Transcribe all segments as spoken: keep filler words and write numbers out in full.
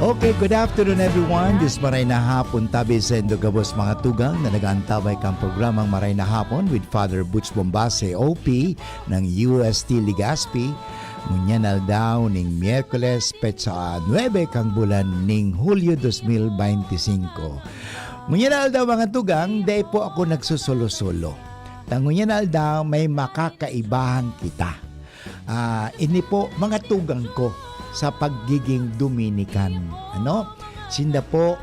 Okay, good afternoon everyone. Diyos maray na hapon tabi saindo gabos mga tugang na nag-aantabay kan programang Maray na Hapon with Father Butch Bombase, O P ng U S T Legazpi. Ngunyan aldaw ning Miyerkules, petsa nuebe kan bulan ning Hulyo dos mil beinti singko. Ngunyan aldaw mga tugang, dai po ako nagsusolo-solo. Ta ngunyan aldaw may makakaibahan kita. Ah, ini po, mga tugang ko sa pagiging Dominican, ano? Sinda po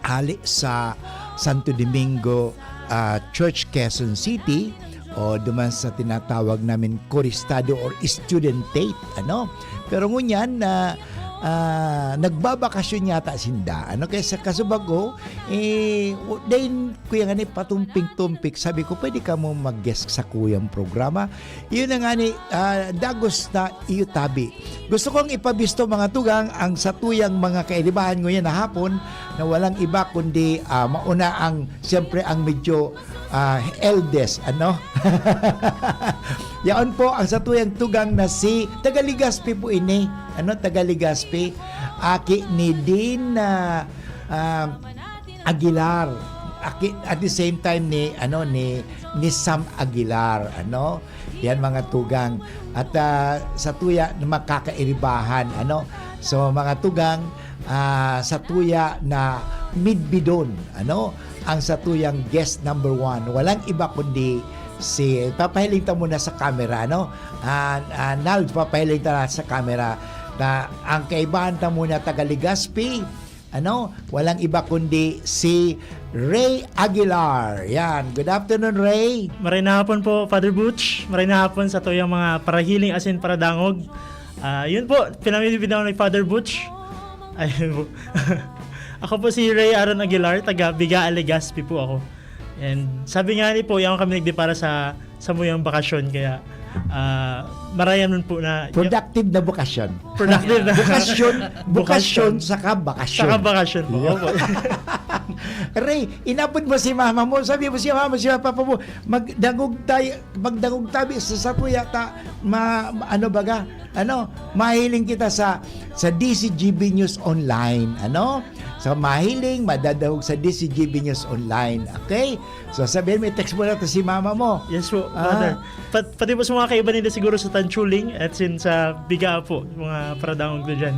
hali sa Santo Domingo, ah, Church, Quezon City, o duman sa tinatawag namin Koristado or Studentate, ano? Pero ngunyan na, ah, nagbabakasyon yata sinda, ano? Kaya sa kasubago, eh, w-, dahil kuya nga ni patumpik-tumpik, sabi ko, "Pwede ka mo mag-guest sa kuyang programa?" Iyon na nga ni, ah, dagos na iyo tabi. Gusto kong ipabisto, mga tugang, ang satuyang mga kairibahan ngunyan na hapon na walang iba kundi, ah, mauna ang, siyempre, ang medyo, ah, eldest, ano? Yaon po ang satuyang tugang na si taga Legazpi po ini. Ano, taga Legazpi. Aki ni Dean, ah, ah, Aguilar. Aki, at the same time ni, ano, ni, ni Sam Aguilar, ano? Yan, mga tugang. At, ah, sa tuya na makakairibahan, ano? So, mga tugang, ah, sa tuya na midbidon, ano? Ang satuyang guest number one. Walang iba kundi si, papahiling ta muna sa camera, ano? Ah, ah, Nald, papahiling ta sa camera na ang kaibahan ta muna taga Legazpi, ano? Walang iba kundi si Ray Aguilar. Yan. Good afternoon, Ray. Maray na hapon po, Father Butch. Maray na hapon sa tuyang mga parahiling asin paradangog. Ah, yun po, pinamimibidaw ni Father Butch. Ayun po. Ako po si Ray Aaron Aguilar, taga Bigaa, Legazpi po ako. And sabi nga ni po, yan kami nagdi para sa, sa muyang bakasyon, kaya, ah, marayan nun po na Productive na bukasyon. Productive na. Bukasyon, bukasyon, Bukasyon. saka bakasyon. Saka bakasyon po, Yeah. opo. Ray, inapod mo si mama mo, sabi mo si mama, si papa mo, magdangog tayo, magdangog tabi sa satuya ta, ma-, ma-, ano baga, ano, mahiling kita sa, sa D C G B News Online, ano? So, mahiling, madadangog sa D C G B News Online, okay? So, sabihin mo, i-text mo na to si mama mo. Yes po, Ah. brother. Pat-, pati po sa mga kaiba nila siguro sa Tanchuling at sin sa Bigaa po, mga paradangog na dyan.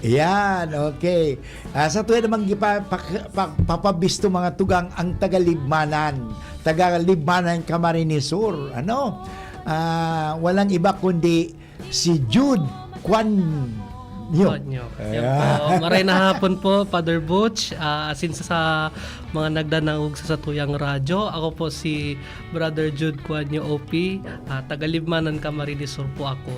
Yan, okay. Ah, sa tuya namang gipa-, pak-, pak-, papabisto mga tugang ang taga-Libmanan. Taga-Libmanan, Camarines Sur. Ano? Ah, walang iba kundi si Jude Cuanyo. Cuanyo. Yan Ayan. po. Maray na hapon po, Father Butch. Ah, asin sa, sa mga nagdanangog sa satuyang radyo, ako po si Brother Jude Cuanyo, O P, ah, taga-Libmanan, Camarines Sur po ako.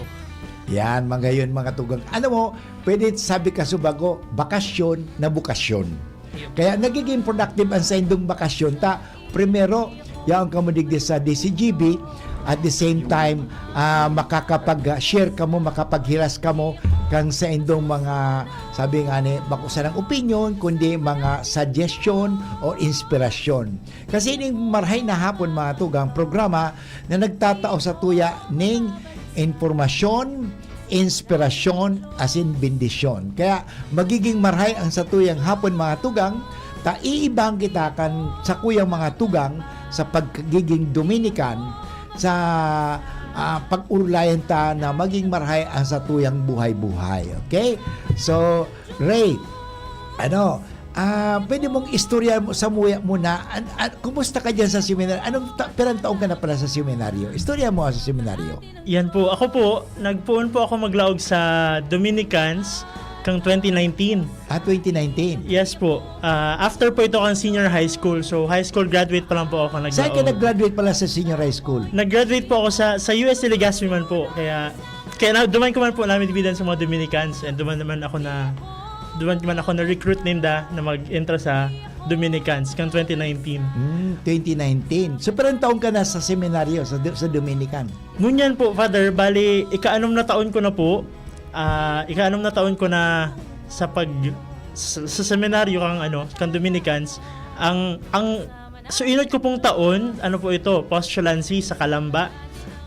Yan, mga yun, mga tugang. Alam mo, pwede sabi ka subago, bakasyon na bukasyon. Yep. Kaya nagiging productive ang saindong bakasyon. Ta, primero, yaon kamo digdi sa D C G B, at the same time, ah, makakapag-share kamo, makapaghiras kamo kan saindong mga, sabi nga ni, bako sanang opinyon, kundi mga suggestion o inspirasyon. Kasi ning Marhay na Hapon, mga tugang, programa na nagtatao sa tuya ning impormasyon, inspirasyon, asin bendisyon. Kaya magiging marhay ang satuyang hapon, mga tugang, ta iibahan kita kan sakuyang mga tugang sa pagiging Dominican, sa, ah, pag-urulayan ta na maging marhay ang satuyang buhay-buhay. Okay? So, Ray, ano, ah, pwede mong istorya mo, samuya muna, an-, an-, kumusta ka dyan sa seminaryo? Anong ta-, pirang taon ka na pala sa seminaryo? Istorya mo sa seminaryo. Yan po. Ako po, nagpoon po ako maglaog sa Dominicans kang twenty nineteen. Ah, twenty nineteen. Yes po. Ah, after po ito kang senior high school. So, high school graduate pa lang po ako naglaog. Saan ka nag-graduate pala sa senior high school? Nag-graduate po ako sa, sa U S T Legazpi man po. Kaya, kaya na, duman ko man po namin bidan sa mga Dominicans. And duman naman ako na, duman man ako na-recruit ninda na mag-entra sa Dominicans kang twenty nineteen. Hmm, twenty nineteen. So, pirang taon ka na sa seminaryo, sa, sa Dominican? Ngunyan po, Father, bali, ika-anom na taon ko na po. Ah, ika-anom na taon ko na sa pag-, sa, sa seminaryo kang, ano, kang Dominicans. Ang, ang, so, inot ko pong taon, ano po ito, postulancy sa Calamba.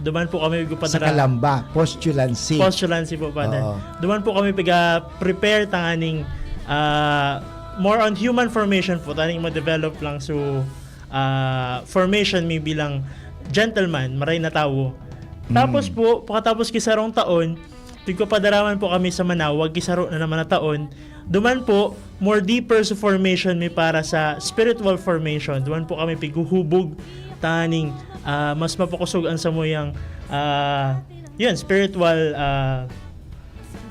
Duman po kami Sa gupadra- Calamba, postulancy. Postulancy po, Father. Oo. Duman po kami piga-prepare tanganing ah, more on human formation po, taning ma-develop lang. So, ah, formation mi bilang gentleman, maray na tawo. Tapos po, pakatapos ki sarong taon, pigpapadaraman po kami sa Manawag, ki saro na naman na taon. Duman po, more deeper sa formation mi para sa spiritual formation. Duman po kami pighuhubog taning, ah, mas mapakosog ang samuyang, ah, yun, spiritual, ah,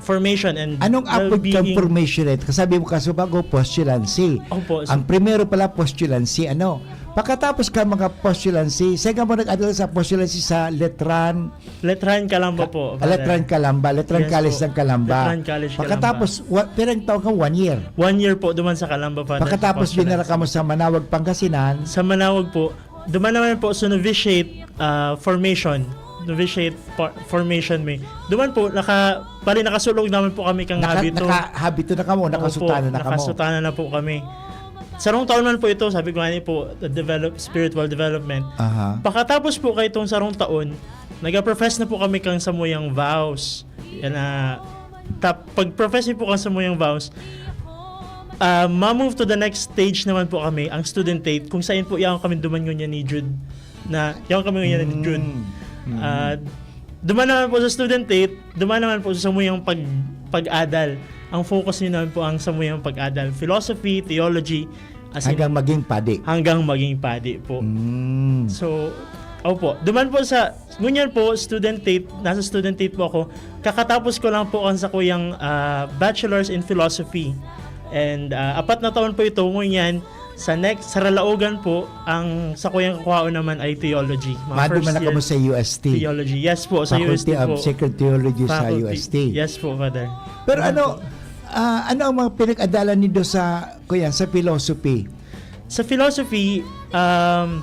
formation and Anong apod kang well-being. Formation eh? Kasabi mo kaso bago, postulancy. Opo, so, Ang primero pala, postulancy. Ano? Pagkatapos ka mga postulancy, saan ka mo nag-adal sa postulancy sa Letran? Letran Calamba po, Ah, Letran Father. Calamba, Letran Yes College po. ng Calamba. Letran College Calamba. Pagkatapos, wa, pirang taon ka? One year. One year po, duman sa Calamba, Father. Pagkatapos, sa dinala Postulancy. Ka mo sa Manawag, Pangasinan. Sa Manawag po, duman naman po sa novitiate, ah, formation. Novitiate por- formation mi. Duman po, naka, bali nakasulog naman po kami kang Naka, habito. Naka-habito na ka mo, Opo, nakasutana na ka mo. Nakasutana na po kami. Sarong taon man po ito, sabi ko nga ni po, the develop, spiritual development. Aha. Pagkatapos po kay itong sarong taon, nag-profess na po kami kang samuyang vows. Yan na, tap, pag-profess mi po kang samuyang vows, ah, ma-move to the next stage naman po kami, ang studentate, kung saan po yaon kami duman ngunyan ni Jude, na yaon kami ngunyan ni Jude. Mm. Ah, duman naman po sa studentate, duman naman po sa samuyang pag, pag-adal. Ang focus niyo naman po ang samuyang pag-adal. Philosophy, theology, as in, Hanggang maging padi. hanggang maging padi po. Mm. So, opo. Duman po sa, ngunyan po, studentate, nasa studentate po ako. Kakatapos ko lang po ang sakuyang, ah, bachelor's in philosophy. And, ah, apat na taon po ito. Ngunyan, sa next, sa Ralaogan po, ang sakuyang kukuhaon naman ay theology. Mga Mado first man na ka year mo sa U S T. Theology. Yes po, sa U S T Faculty of po. Sacred Theology sa Faculty. U S T. Yes po, Father. Pero Ano ano, po? Ah, ano ang mga pinag-adalan nindo sa, kuya, sa philosophy? Sa philosophy, um,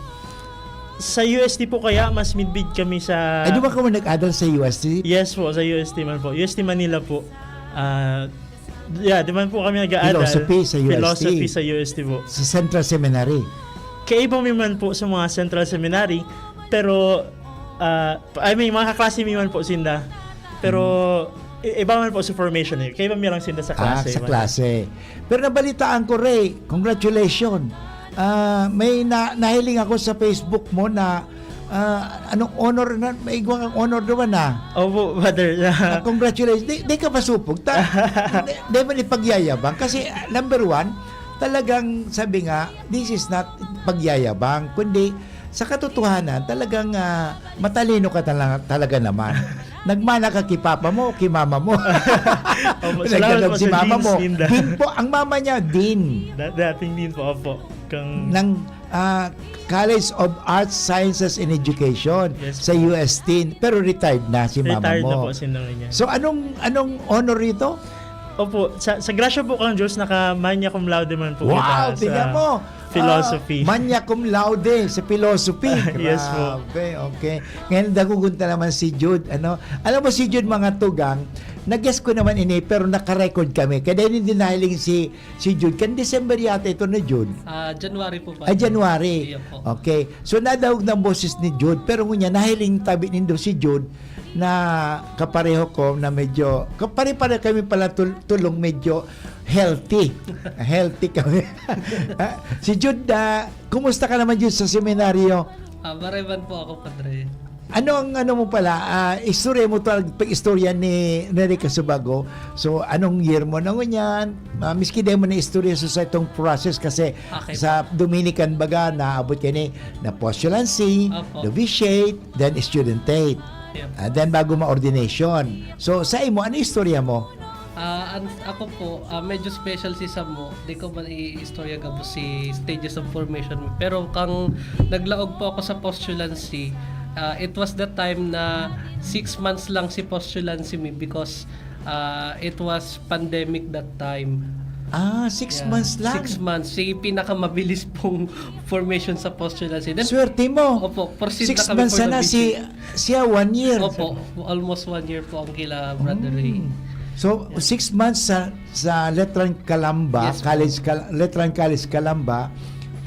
sa U S T po kaya mas midbid kami sa... Ay, di ba ka mo nag-adal sa U S T? Yes po, sa U S T man po. U S T Manila po. Ah, yeah, di man po kami nag-aadal. Philosophy sa U S T. Philosophy sa U S T po. Sa Central Seminary? Kaiba mi man po sa mga Central Seminary, pero, ah, I mean, mga kaklase mi man po sinda. Pero, i- iba man po sa formation eh. Kaiba mi lang sinda sa Ah, klase. sa Iba. Klase. Pero nabalitaan ko, Ray, congratulations. Ah, may na, nahiling ako sa Facebook mo na ah, anong honor na, may igwa kang honor duman na. Opo, Father. Ah, congratulations. Di, di ka pasupog. Ta, di, di man ipagyayabang. Kasi, ah, number one, talagang sabi nga, this is not pagyayabang, kundi sa katotohanan, talagang ah, matalino ka talaga, talaga naman. Nagmana ka kay papa mo o kay mama mo? Opo, salamat Nagdadam po si sa mama genes mo. ninda. Dean po. Ang mama niya, Dean. Da- dating din po, opo. Kang... Ng ah, College of Arts, Sciences, and Education Yes sa U S T. Pero retired na si mama Retired mo. na po, sinong niya. So, anong anong honor ito? Opo, sa, sa grasya po kang Diyos, naka magna cum laude man po Wow, kita tingnan sa mo. philosophy. Ah, magna cum laude sa philosophy. Yes po. Grabe, okay. Ngayon, dagugon na naman si Jude. Ano? Alam mo, si Jude, mga tugang, nag-guess ko naman ini, pero naka-record kami. Kaya dahil hindi nahiling si, si Jude. Kan December yata ito na Jude. Ah, January po pa. Ay, January. Iya po. Okay. So, nadahog na ang boses ni Jude. Pero ngunya, nahiling tabi nindo si Jude na kapareho ko na medyo, kapare-pareho kami pala tul- tulong medyo healthy. Healthy kami. Ah, si Jude, ah, kumusta ka naman, Jude, sa seminaryo? Ah, mareban po ako, Padre. Ano ang ano mo pala, ah, istorya mo to, pag-istorya ni Neri Casubago? So, anong year mo na ngunyan? Ah, miski di mo na istorya sa, sa itong process kasi Okay. Sa Dominican baga, naabot ka ni na postulancy, Opo. novitiate, then studentate. Yep. Ah, then bago ma-ordination. So, sa imo, ano istorya mo? Ah, an- ako po, ah, medyo special si Samo. Di ko man i-istorya gabos si stages of formation. Pero kang naglaog po ako sa postulancy, ah, it was the time na six months lang si postulancy mi because ah, it was pandemic that time. Ah, six Yeah, months lang. Six months. Si pinakamabilis pong formation sa postulancy. Then, Swerte mo. Opo, proceed Six na kami months for sana, the si, visit. Siya one year. Opo, almost one year po ang kila Brother Ray. Mm. So, six months sa sa Letran Calamba, Yes po. College Cal- Letran College Calamba,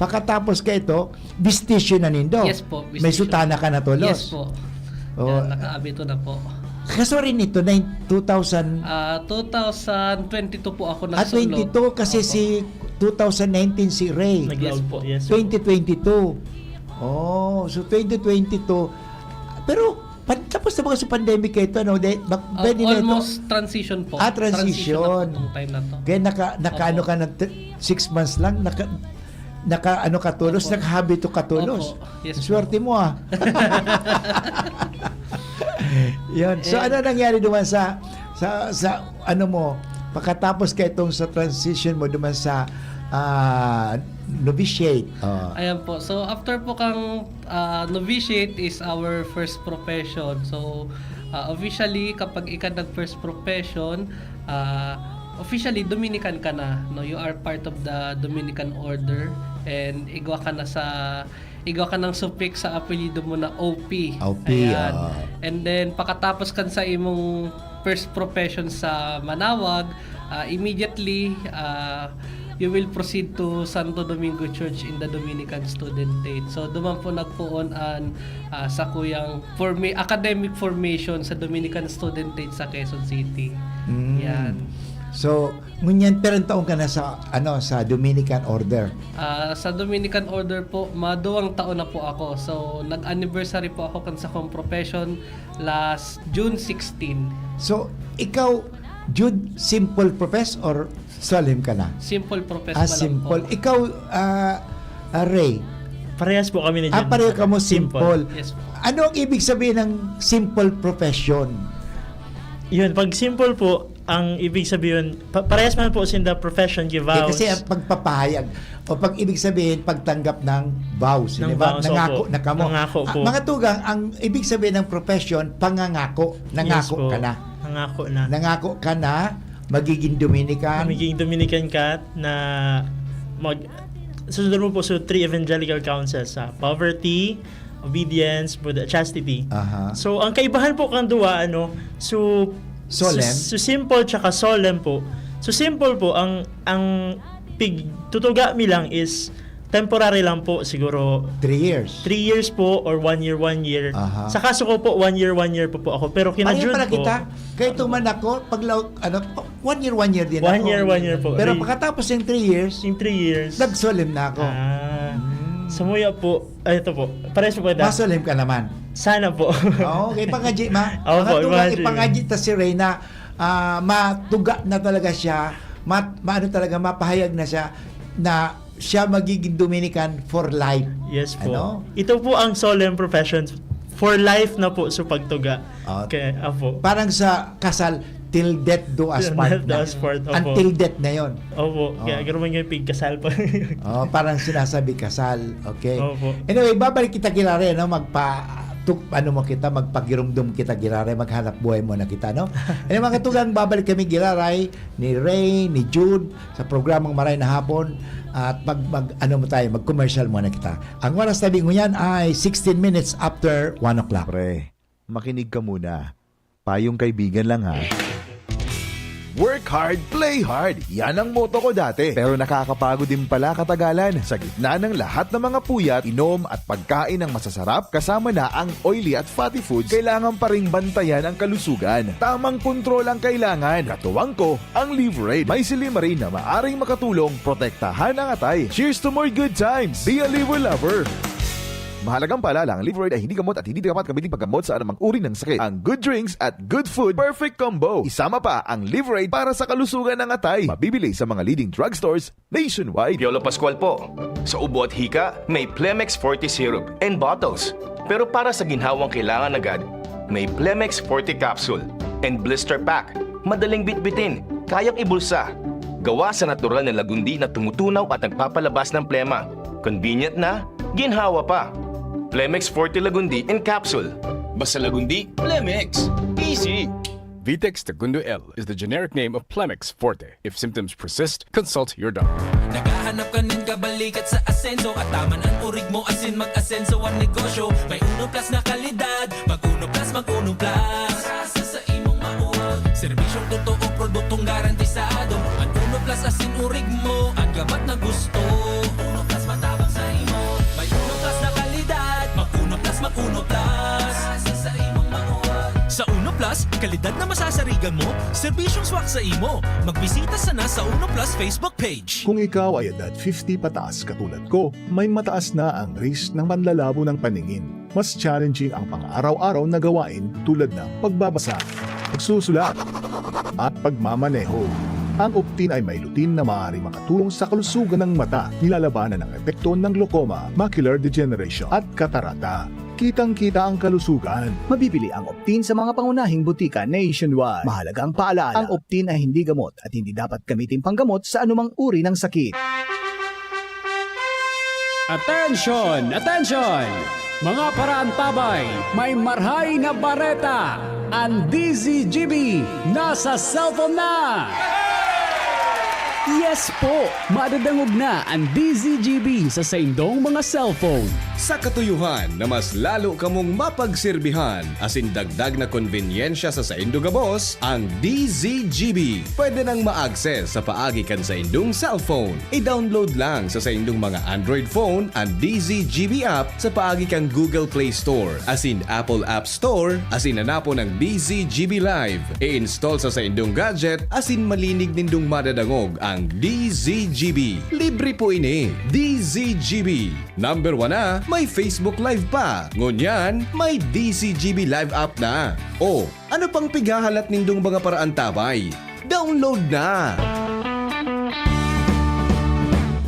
pagkatapos ka ito, bistisyo na nindo. Yes po, May bistisyo. Sutana ka na tulos. Yes po. Oh. Yan, nakaabito na po. Kaso rin ito, nine, two thousand. Ah, two thousand twenty-two po ako Ah, nagsulo. twenty-two kasi Opo. si two thousand nineteen si Ray. Nag-loud po, yes. twenty twenty-two. Oh, so twenty twenty-two. Pero pan, tapos na ba sa pandemic kayo ito, no? De, bak, Ah, pwede na ito? Almost transition po. Ah, transition. Na po itong time na to. Kaya naka, naka ano Opo. ka na t- six months lang, naka, naka ano ka tulos, Opo. Nakahabit ka tulos. Opo. Yes po. Swerte mo ah. Yun. So Eh, ano nangyari duman sa sa sa ano mo pagkatapos ka itong sa transition mo duman sa ah, novitiate? Oh. Ayan po. So after po kang ah, novitiate is our first profession. So ah, officially kapag ika nag first profession, ah, officially Dominican ka na, no? You are part of the Dominican order and igwa ka na sa igwa ka ng suffix sa apelyido mo na O P. O P, Ayan. ah. And then pakatapos kan sa imong first profession sa Manawag, ah, immediately ah, you will proceed to Santo Domingo Church in the Dominican Studentate. So duman po nagpoon an ah, sa kuyang forma- academic formation sa Dominican Studentate sa Quezon City. Mm. Yan. So, ngunyan, pero taon ka na sa ano sa Dominican Order? Ah, sa Dominican Order po, maduwang taon na po ako. So, nag-anniversary po ako kan sa kong profession last June sixteen. So, ikaw, Jude, simple profess or solemn ka na? Simple profess Ah, pa lang simple. po. Ikaw, ah, ah, Ray, Parehas po kami ni ah, Jun. pareho ka mo simple. Yes po. Ano ang ibig sabihin ng simple profession? Yun, pag simple po, ang ibig sabihin, pa- parehas man po sinda profession, Eh, givows. kasi ang pagpapahayag o pag ibig sabihin pagtanggap ng vows, Ng di ba? vows, Nangako opo. na kamo. Nangako Ah, po. Mga tugang, ang ibig sabihin ng profession, pangangako. Nangako Yes po. ka na. Nangako na. Nangako ka na magiging Dominican. Magiging Dominican ka na mag susunod mo po sa three evangelical counsels, ah, poverty, obedience, with chastity. Aha. So, ang kaibahan po kang duwa, ano, so, Solemn? so, so simple tsaka solemn po. So, simple po, ang, ang pig, tutuga mi lang is temporary lang po, siguro Three years. three years po or one year, one year. Aha. Sa kaso ko po, one year, one year po po ako. Pero kina Pareho Jude pala po, kita. Kaya ito man ako, pag law, ano, one year, one year din One ako. year, one year po. Pero Re- pagkatapos ng three years, In three years. nag-solemn na ako. Ah. Mm. Samuya po, ay, ito po. Pares po kita. Masolemn ka naman. Sana po. Oo, kay pangadji, ma. Opo, Mga tugang, imagine. Ipangadi ta si Reyna, ah, matuga na talaga siya, mat, maano talaga, mapahayag na siya na siya magiging Dominican for life. Yes po. Ano? Ito po ang solemn profession. For life na po sa pagtuga. Ah. Okay, apo. Parang sa kasal, till death do us Till part death do na. us part, opo. Until death na yon. Opo. Kaya Oh. ganoon man yung pigkasal po. Oh, parang sinasabi kasal. Okay. Opo. Anyway, babalik kita giraray, no? Magpa tuk, ano mo kita, magpagirumdom kita giraray, maghanap buhay muna kita, no? Anyway, mga tugang, babalik kami giraray ni Ray, ni Jude sa programang Maray na Hapon at mag, mag ano mo tayo, mag-commercial muna kita. Ang oras tabi ngunyan ay sixteen minutes after one o'clock. Pre, makinig ka muna. Payong kaibigan lang, ha. Work hard, play hard. Yan ang motto ko dati. Pero nakakapagod din pala katagalan. Sa gitna ng lahat ng mga puyat, inom at pagkain ng masasarap, kasama na ang oily at fatty foods, kailangan pa ring bantayan ang kalusugan. Tamang kontrol ang kailangan. Katuwang ko, ang Liverade. May silymarin na maaring makatulong protektahan ang atay. Cheers to more good times! Be a Liver Lover! Mahalagang paalala, ang Liverade ay hindi gamot at hindi dapat gamitin paggamot sa anumang uri ng sakit. Ang good drinks at good food, perfect combo. Isama pa ang Liverade para sa kalusugan ng atay. Mabibili sa mga leading drugstores nationwide. Piolo Pascual po. Sa ubo at hika, may Plemex Forte Syrup and bottles. Pero para sa ginhawang kailangan agad, may Plemex Forte Capsule and Blister Pack. Madaling bitbitin, kayang ibulsa. Gawa sa natural na lagundi na tumutunaw at nagpapalabas ng plema. Convenient na, ginhawa pa. Plemex Forte Lagundi in Capsule. Basta Lagundi, Plemex. Easy! Vitex Tagundo L is the generic name of Plemex Forte. If symptoms persist, consult your doctor. Naghahanap ka nin kabalikat sa asenso at taman an urig mo asin mag-asenso an negosyo. May Uno Plus na kalidad, mag Uno Plus, mag Uno Plus. Sa, sa imong mauwag. Serbisyong totoo, produktong garantisado. An Uno Plus asin urig mo, an gabat na gusto. Uno Plus matabang sa imo. May Uno Plus na kalidad, mag Uno Plus, mag Uno Plus. Sa, sa imong mauwag. Sa Uno Plus, Kalidad na masasarigan mo, serbisyong swak sa imo. Magbisita sana sa Uno Plus Facebook page. Kung ikaw ay edad fifty pataas katulad ko, may mataas na ang risk ng panlalabo ng paningin. Mas challenging ang pang-araw-araw na gawain tulad ng pagbabasa, pagsusulat, at pagmamaneho. Ang Optin ay may lutein na maaaring makatulong sa kalusugan ng mata, nilalabanan ang epekto ng glaucoma, macular degeneration, at katarata. Kitang-kita ang kalusugan. Mabibili ang Optin sa mga pangunahing butika nationwide. Mahalagang paalaala, ang Optin ay hindi gamot at hindi dapat gamitin panggamot sa anumang uri ng sakit. Attention! Attention! Mga paraantabay, may marhay na bareta! Ang D Z G B nasa cellphone na! Yes po! Madadangog na ang D Z G B sa saindong mga cellphone. Sa katuyuhan na mas lalo kamong mapagserbihan asin dagdag na konbenyensya sa saindo gabos, ang D Z G B pwede nang ma-access sa paagi kan saindong cellphone. I-download lang sa saindong mga Android phone an D Z G B app sa paagi kan Google Play Store asin Apple App Store asin hanapon ang D Z G B Live. I-install sa saindong gadget asin malinig nindong madadangog ang D Z G B. Libre po ini. D Z G B. Number one na, may Facebook Live pa. Ngunyan, may D Z G B Live app na. O, ano pang pighahalat nindong mga paraantabay? Download na!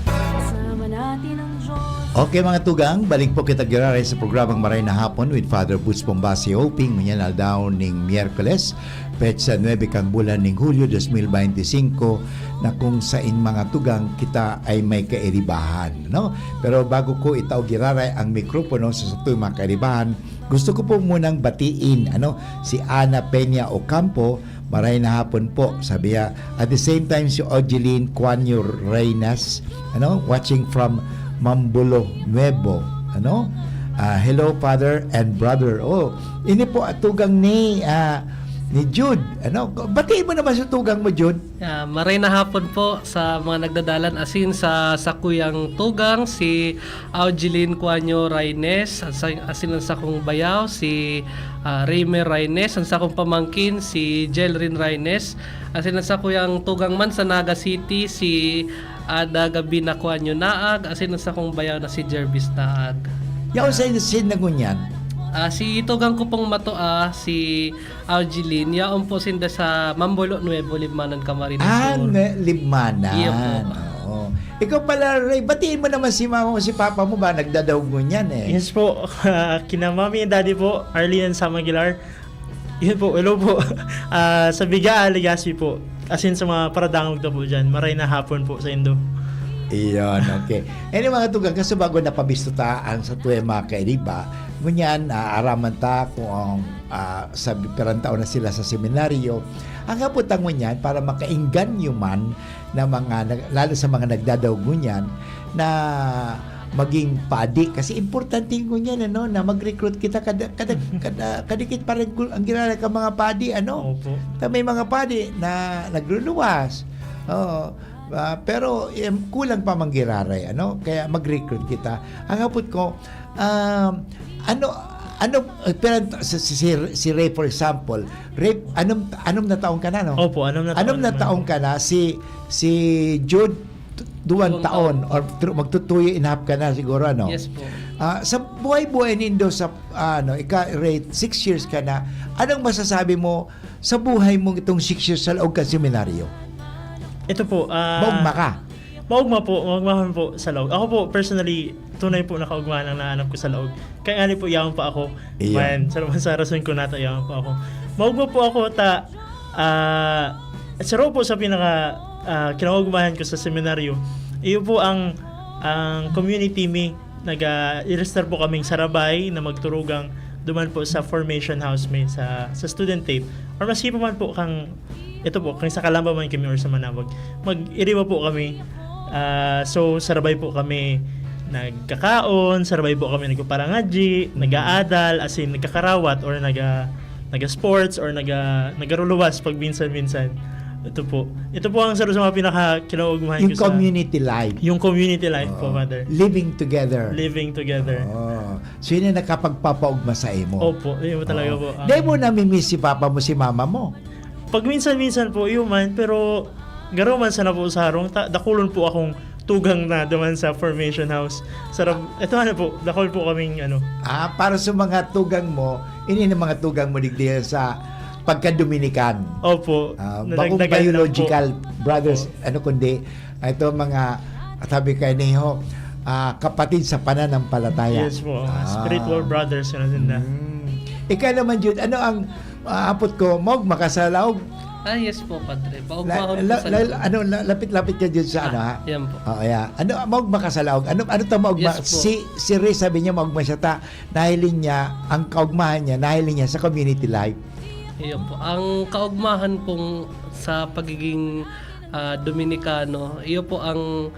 Kasama natin ang Diyos. Okay, mga tugang, balik po kita giraray sa programang Maray na Hapon with Father Boots Pombasio, pingunyan aldaw ning Miyerkules, petsa nuebe kan bulan ning Hulyo dos mil baynte singko, na kung sain, mga tugang, kita ay may kairibahan, no? Pero bago ko itao giraray ang mikropono sa satong mga kairibahan, gusto ko po munang batiin, ano, si Ana Peña Ocampo. Maray na hapon po, sabi niya. At the same time, si Ogeline Cuanyo Reynas, ano, watching from Mambulo Nuevo, ano? Ah, hello, Father and Brother. Oh, ini po ang tugang ni, ah, ni Jude. Ano, batiin mo naman sa tugang mo, Jude. Ah, maray na hapon po sa mga nagdadalan asin sa sakuyang tugang, si Aujeline Cuanyo Raines, sa, asin ang sakong bayaw, si ah, Raymer Raines, ang sakong pamangkin, si Jelrin Raines, asin ang sakuyang tugang man sa Naga City, si Ada Gabina Cuanyo Naag, asin ang sakong bayaw na si Jervis Naag. Yaon sa sin na ngunyan? Ah, si tugang ko pong matua, si Aujeline, yaon po sinda sa Mambulo Nuevo, Libmanan, Camarines Ah, Sur. ne, Libmanan. Iyo po. Oo. Ikaw pala, Ray, batiin mo naman si mama mo, si papa mo ba? Nagdadaog ngunyan eh. Yes po, kina Mami and Daddy po, Arlene and Sam Aguilar. Yun po, hello po. Ah, sa Bigaa, Legazpi po. Asin sa mga paradangog na po dyan, maray na hapon po sa indo. Iyon, okay. Anyway, mga tugang, kaso bago napabisto ta ang satuyang mga kairiba, ngunyan, ah, araman ta kung ang, ah, sa pirang taon na sila sa seminaryo, ang hapot ta ngunyan para makaengganyo man na mga, nag- lalo sa mga nagdadaog ngunyan, na maging padi. Kasi importante ngunyan, ano, na mag-recruit kita kada, kada, kada, kadikit pa rin ang giraray kan mga padi, ano? Opo. Ta may mga padi na nagluluwas. Oo. Ah, pero em, kulang pa man giraray, ano? Kaya mag-recruit kita. Ang hapot ko, um, ano, ano, eh, pero si, si, si, si Ray, for example, Ray, anom, anom na taon ka na, no? Opo, anom na taon Anom na naman taon po. Ka na, si, si Jude, t- duwang Duwang taon, taon. Or thr- magtutuyo in half ka na siguro, ano? Yes po. Ah, sa buhay-buhay nindo sa, ah, ano, ika, Ray, six years ka na, anong masasabi mo sa buhay mong itong six years sa laog ka seminaryo? Ito po, ah... Maugma ka? Maugma po, maugmahan po sa laog. Ako po, personally, tunay po na kaugmahan ang naanap ko sa laog. Kaya nga po, yaon pa ako. Iya. Man, sa naman sa rason ko nata, yaon pa ako. Maugma po ako, ta, ah, saro po sa pinaka, ah, kinaugmahan ko sa seminaryo. Iyo po ang, ang community mi, nag-register po kaming sarabay na magturugang duman po sa formation house mi sa, sa student tape. Or maski pa man po kang, ito po, kang sa Calamba man kami or sa Manawag, mag-iriba po kami. Ah, so, sarabay po kami nagkakaon, sarabay po kami nagpaparangadji, nag-aadal, as in, nagkakarawat or naga, naga-sports or naga, nagaruluwas pag minsan-minsan. Ito po. Ito po ang sarong sa mga pinakakinaugmahan ko sa community life. Yung community life po, Oo. Father. Living together. Living together. Oo. So, yun ang nakapagpapaugma sa imo. Opo, yun talaga Oo. po. Ah. Di mo namimiss si papa mo, si mama mo? Pag minsan-minsan po, yun man, pero garo man sana po sa harong, ta-, dakulon po akong tugang na duman sa Formation House. Sarap. Ito, ano po, dakol po kaming, ano. Ah, para sa mga tugang mo, ini ang mga tugang mo digdi sa pagka-Dominican. Opo. Ah, bakong Nadagdagan lang biological po. brothers, Opo. ano, kundi, ito mga, sabi kayo niyo, ah, kapatid sa pananampalataya. Yes po. Ah. Spiritual brothers, ano, sinda. Hmm. Ikaw naman, Jude, ano ang, ah, apot ko, maog makasalaog? Ah, yes po, Padre. La-, Paugmahon po la-, sa la-, loob. ano, la-, lapit-lapit ka dyan sa Ah, ano, ha? yan po. Oo, yeah. Ano, maog makasalaog? Ano, ano to maog ma-, Yes po. si, si Ray, sabi niya, maog siya ta, nahiling niya, ang kaugmahan niya, nahiling niya sa community life. Iyo po. Ang kaugmahan pong sa pagiging, ah, Dominikano, iyo po ang,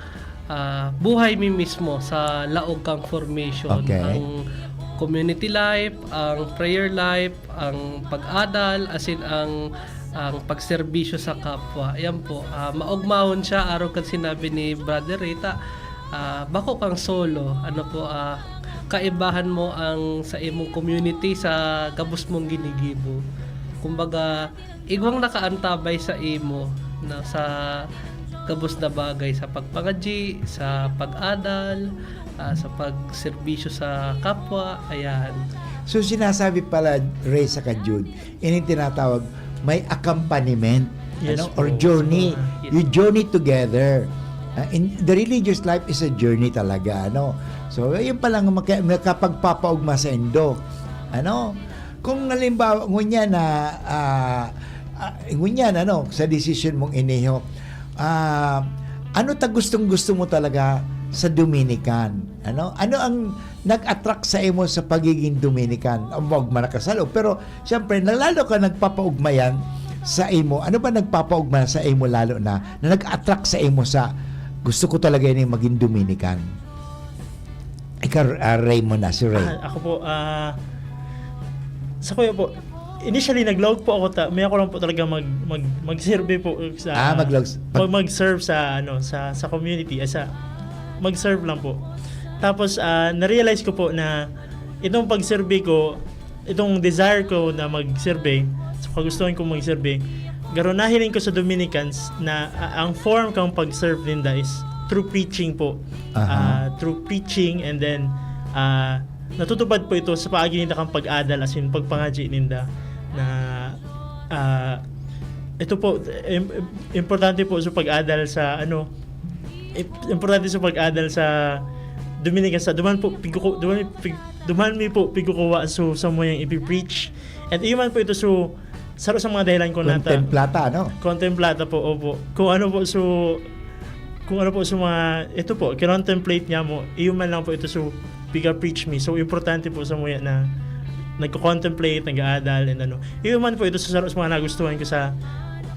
ah, buhay mi mismo sa laog kang formation. Okay. Ang community life, ang prayer life, ang pag-adal, asin ang, ang pagserbisyo sa kapwa. Yan po. Ah, maugmahon siya, arog kan sinabi ni Brother Rita. Ah, bako kang solo. Ano po, ah, kaibahan mo ang sa imong community sa gabos mong ginigibo. Kumbaga, igwang nakaantabay sa imo na sa gabos na bagay, sa pagpangadyi, sa pag-adal, ah, sa pagserbisyo sa kapwa, ayan. So, sinasabi pala, Ray, saka Jude, ini tinatawag, may accompaniment, Yes ano, or po. journey. Yes. You journey together. Ah, in, the religious life is a journey talaga, ano. So, yun palang maka-, makapagpapaugma sa indo. Ano? Kung halimbawa, ngunyan na, ah, ah, ngunyan, ano, sa desisyon mong iniho, ah, ano ta gustong-gusto mo talaga sa Dominican? Ano? Ano ang nag-attract sa imo sa pagiging Dominican? O, maugma na ka sa loob, pero siyempre, na lalo ka nagpapaugma yan sa imo. Ano ba nagpapaugma sa imo lalo na, na nag-attract sa imo sa, "Gusto ko talaga yan yung maging Dominican"? Ikaw, ah, Ray mo na, si Ray. Ah, ako po, ah, sa kuya po, initially, naglaog po ako ta-, may ako lang po talaga mag-, mag-, mag-survey po sa Ah, maglaog s-, mag-, mag-serve sa, ano, sa, sa community, ah, sa, mag-serve lang po. Tapos, ah, na-realize ko po na itong pag-survey ko, itong desire ko na mag-survey, sa kagustuhan kong mag-survey, garo nahiling ko sa Dominicans na, ah, ang form kang pag-serve ninda is through preaching po. Aha. Ah, through preaching, and then, ah, natutupad po ito sa paagi ninda kang pag-adal, as in, pagpangadyi ninda na, ah, ito po, im-, im-, importante po sa pag-adal sa, ano, im-, importante sa pag-adal sa Dominican, sa duman po, pigkuku-, duman, pig-, duman mi po pigkukuha, so, sa mo yang ipipreach. And iyo man po ito, so, saro sa mga dahilan ko nata- Contemplata, no? Contemplata po, opo. Kung ano po, so, kung ano po sa mga, ito po, kinontemplate niya mo, iyo man lang po ito, so, piga-preach mi. So, importante po sa muya na nagko-contemplate, nag-aadal, and ano. Iyo man po ito sa saro sa mga nagustuhan ko sa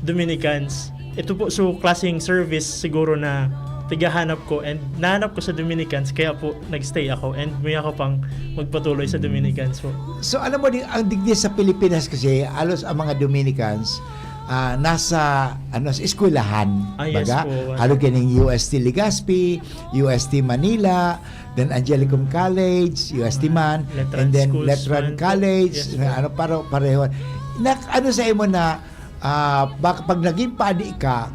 Dominicans. Ito po, so, klaseng service siguro na tigahanap ko and nahanap ko sa Dominicans, kaya po nag-stay ako and may ako pang magpatuloy sa Dominicans po. So, alam mo, di, ang digdi sa Pilipinas kasi, halos ang mga Dominicans, ah, nasa, ano, sa eskwelahan. Ah, yes Baga, po. Halo kining U S T Legazpi, U S T Manila, then Angelicum College, U S T man, Letran and then schools Letran man po. College, Yes na po. ano, paro-, pareho. Na, ano sa imo na, ah, bak-, pag naging padi ka,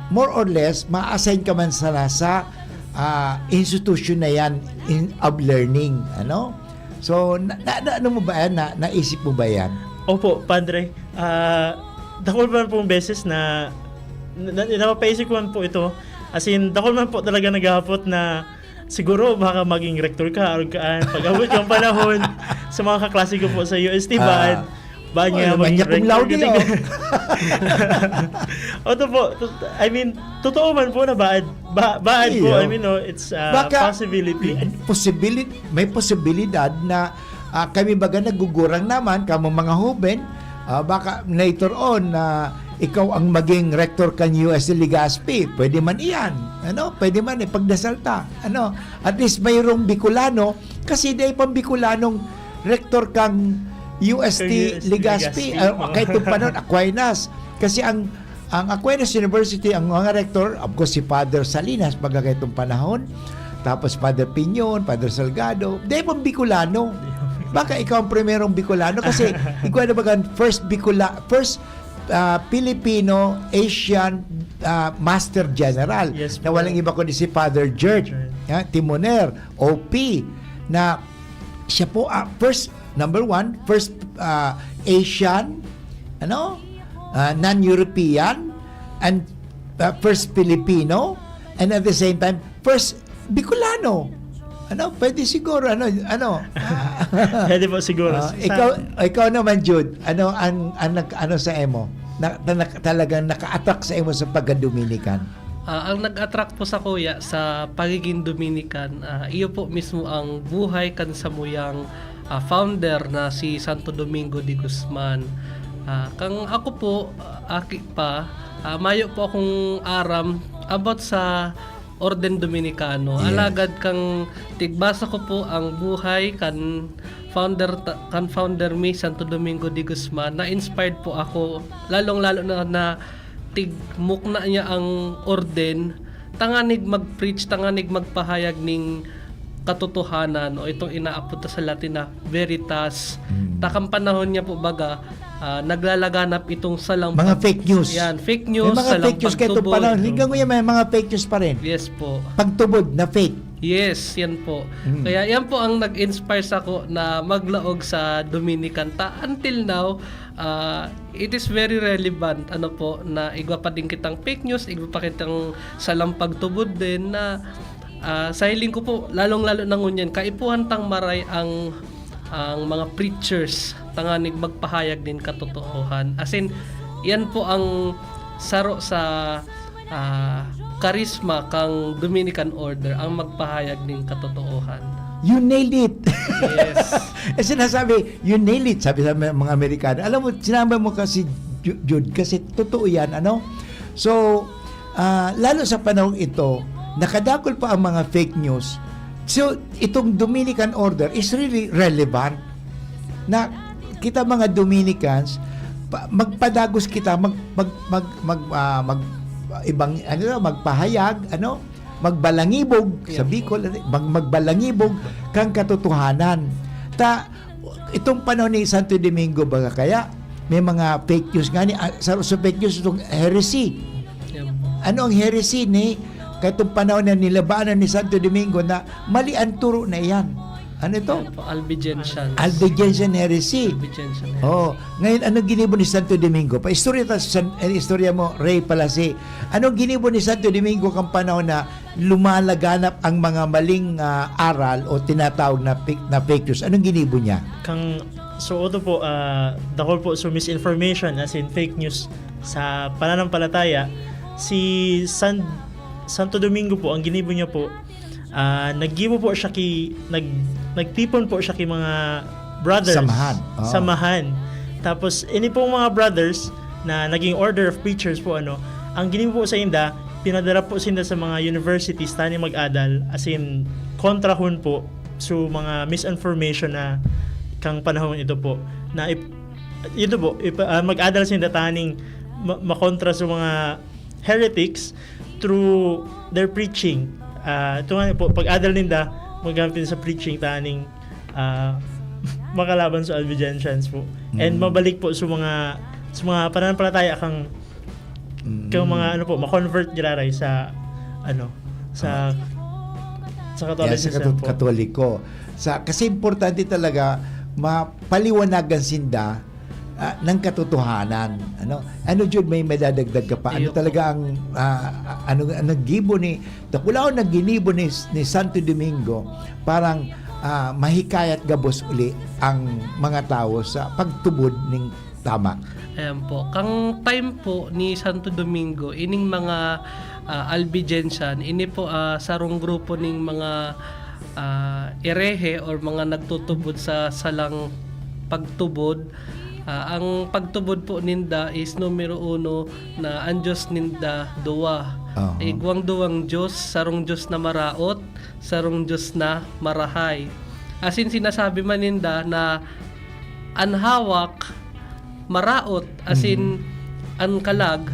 more or less, ma-assign ka man sana sa, ah, institution na yan in, of learning, ano? So, na, na, na, ano mo ba yan? Na, naisip mo ba yan? Opo, Padre. Ah, dakul man pong beses na, na, na, napapaisip ko man po ito. As in, dakul man po talaga naghahapot na siguro baka maging rector ka, or ka, pag-abot yung panahon, sa mga kaklase ko po sa U S T, Ah. baan, baan Oh, nga maging magna cum rector laude, ka din? Oh. Oto po, to-, I mean, totoo man po na baan, ba-, baan po, Iyo. I mean, no, it's a Baka, possibility. possibili-, may posibilidad na, ah, kami baga nagugurang naman, kamo mga hoben, ah, baka later on na ikaw ang maging rector kan U S T Legazpi, pwede man iyan, ano? Pwede man, ipagdasal ta, ano? At least mayroong Bicolano, kasi dai pang Bicolanong rector kang U S T Kang U S T Legazpi, Legazpi, ah, oo. kahit yung panon, Aquinas. Kasi ang, Ang Aquinas University, ang mga rector, of course, si Father Salinas, baga kaitong panahon. Tapos Father Piñon, Father Salgado. Di pang Bicolano. Baka ikaw ang primerong Bicolano kasi ikaw na baga first Bicola, first ah, Filipino Asian ah, Master General. Yes, na walang iba kundi si Father George, George. Ah, Timoner, O P, na siya po, ah, first, number one, first ah, Asian, ano, ah, non-European, and ah, first Filipino, and at the same time, first Bicolano. Ano, pwede siguro, ano, ano. Pwede po siguro. Ah, ikaw, ikaw naman, Jude, ano ang, ang nag, ano sa imo? Na, na, na, talagang naka-attract sa imo sa pagka-Dominican? Ah, ang nag-attract po sa kuya sa pagiging Dominican, ah, iyo po mismo ang buhay kan samuyang ah, founder na si Santo Domingo de Guzman. Ah, kang ako po, ah, aki pa, ah, mayo po akong aram about sa Orden Dominicano. Yes. Alagad kang tigbasa ko po ang buhay kan founder ta- kan founder mi Santo Domingo de Guzman, na-inspired po ako, lalong-lalo na na tigmukna niya ang orden tanganig mag-preach, tanganig magpahayag ning katotohanan o itong inaapod ta sa Latin na veritas. Mm. Takang panahon niya po baga, ah, naglalaganap itong salang Mga pag- fake news. Yan, fake news, May mga salang fake news kayo itong pagtubod. panahon. Hanggang ngayon may mga fake news pa rin. Yes po. Pagtubod na fake. Yes, yan po. Mm. Kaya yan po ang nag-inspire sa ako na maglaog sa Dominican. Ta until now, ah, it is very relevant, ano po, na igwa pa din kitang fake news, igwa pa kitang salang pagtubod din na ah, sa hiling ko po, lalong-lalo na ngunyan, kaipuhan tang maray ang ang mga preachers tanganing magpahayag nin katotoohan. As in, yan po ang saro sa ah, karisma kang Dominican Order, ang magpahayag nin katotoohan. You nailed it. Yes. Eh, sinasabi, "You nailed it," sabi sa mga mga Amerikano. Alam mo, sinama mo kasi, Ju- Jude, kasi totoo yan, ano? So, ah, lalo sa panahong ito, nakadakol pa ang mga fake news. So, itong Dominican Order is really relevant na kita mga Dominicans, pa- magpadagos kita, mag, mag, mag, mag, ah, mag, ibang, ano, magpahayag, ano, magbalangibog sa Yeah. Bicol, mag, magbalangibog kang katotohanan. Ta, itong panahon ni Santo Domingo, baga kaya, may mga fake news nga ni, ah, sa, sa fake news, itong heresy. Yan po. Ano ang heresy ni, katong panahon na nilabanan ni Santo Domingo na mali ang turo na iyan? Ano ito? Yan po, Albigensians. Albigensian heresy. Albigensian heresy. Oh, ngayon, anong ginibo ni Santo Domingo? Pa istorya ta sa eh, istorya mo, Ray Palasi. Anong ginibo ni Santo Domingo kang panahon na lumalaganap ang mga maling ah, aral o tinatawag na fake, na fake news? Anong ginibo niya? Kang so oto po, ah, dakol po so misinformation, as in fake news sa pananampalataya. Si San Santo Domingo po, ang ginibo niya po, ah, naggibo po siya ki nag nagtipon po siya ki mga brothers. Samahan. Oo. Samahan. Tapos ini pong mga brothers na naging order of preachers po, ano, ang ginibo po sa inda, pinadara po sinda sa mga universities tani mag-adal, as in kontrahon po so mga misinformation na kang panahon ito po na ip, ito po ip, ah, mag-adal sinda taning ma- makontra sa mga heretics through their preaching. Ah, ito nga po, pag-adal ninda, magamit sa preaching taning ah, makalaban sa Albigensians po. And Mm. mabalik po sa mga sa mga pananampalataya kang Mm. kang mga ano po, ma-convert giraray sa ano sa sa Kaya sa Catholicism Kato- po. Katoliko. Sa, kasi importante talaga mapaliwanagan sinda ah, ng katotohanan. Ano? Ano, Jude, may madadagdag ka pa? Ano Ayoko. Talaga ang ah, ano ang naggibo ni dakulaon na ginibo ni, ni Santo Domingo parang ah, mahikayat gabos uli ang mga tao sa pagtubod ning tama. Ayan po. Kang time po ni Santo Domingo, ining mga ah, Albigensian, ini po ah, sarong grupo ning mga ah, erehe or mga nagtutubod sa salang pagtubod. Ah, ang pagtubod po ninda is numero uno na ang Diyos ninda duwa. Aha. Igwang duwang Diyos, sarong Diyos na maraot, sarong Diyos na marahay. As in, sinasabi man ninda na an hawak maraot, as in, an kalag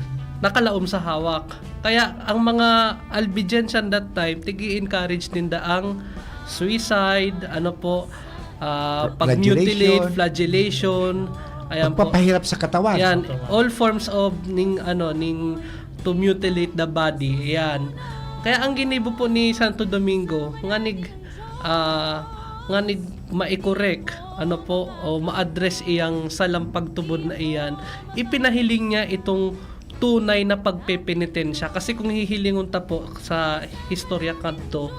nakalaom sa hawak. Kaya ang mga Albigensian that time, tig-i-encourage ninda ang suicide, ano po, ah, pag-mutilate, flagellation, ayan po. Pagpapahirap sa katawan. Yan, all forms of ning, ano, ning to mutilate the body. Yan. Kaya ang ginibo po ni Santo Domingo, nganig, ah, nganig mai-correct, ano po, o ma-address iyang salang pagtubod na iyan, ipinahiling niya itong tunay na pagpepenitensya. Kasi kung hihilingon ta po sa istorya kadto,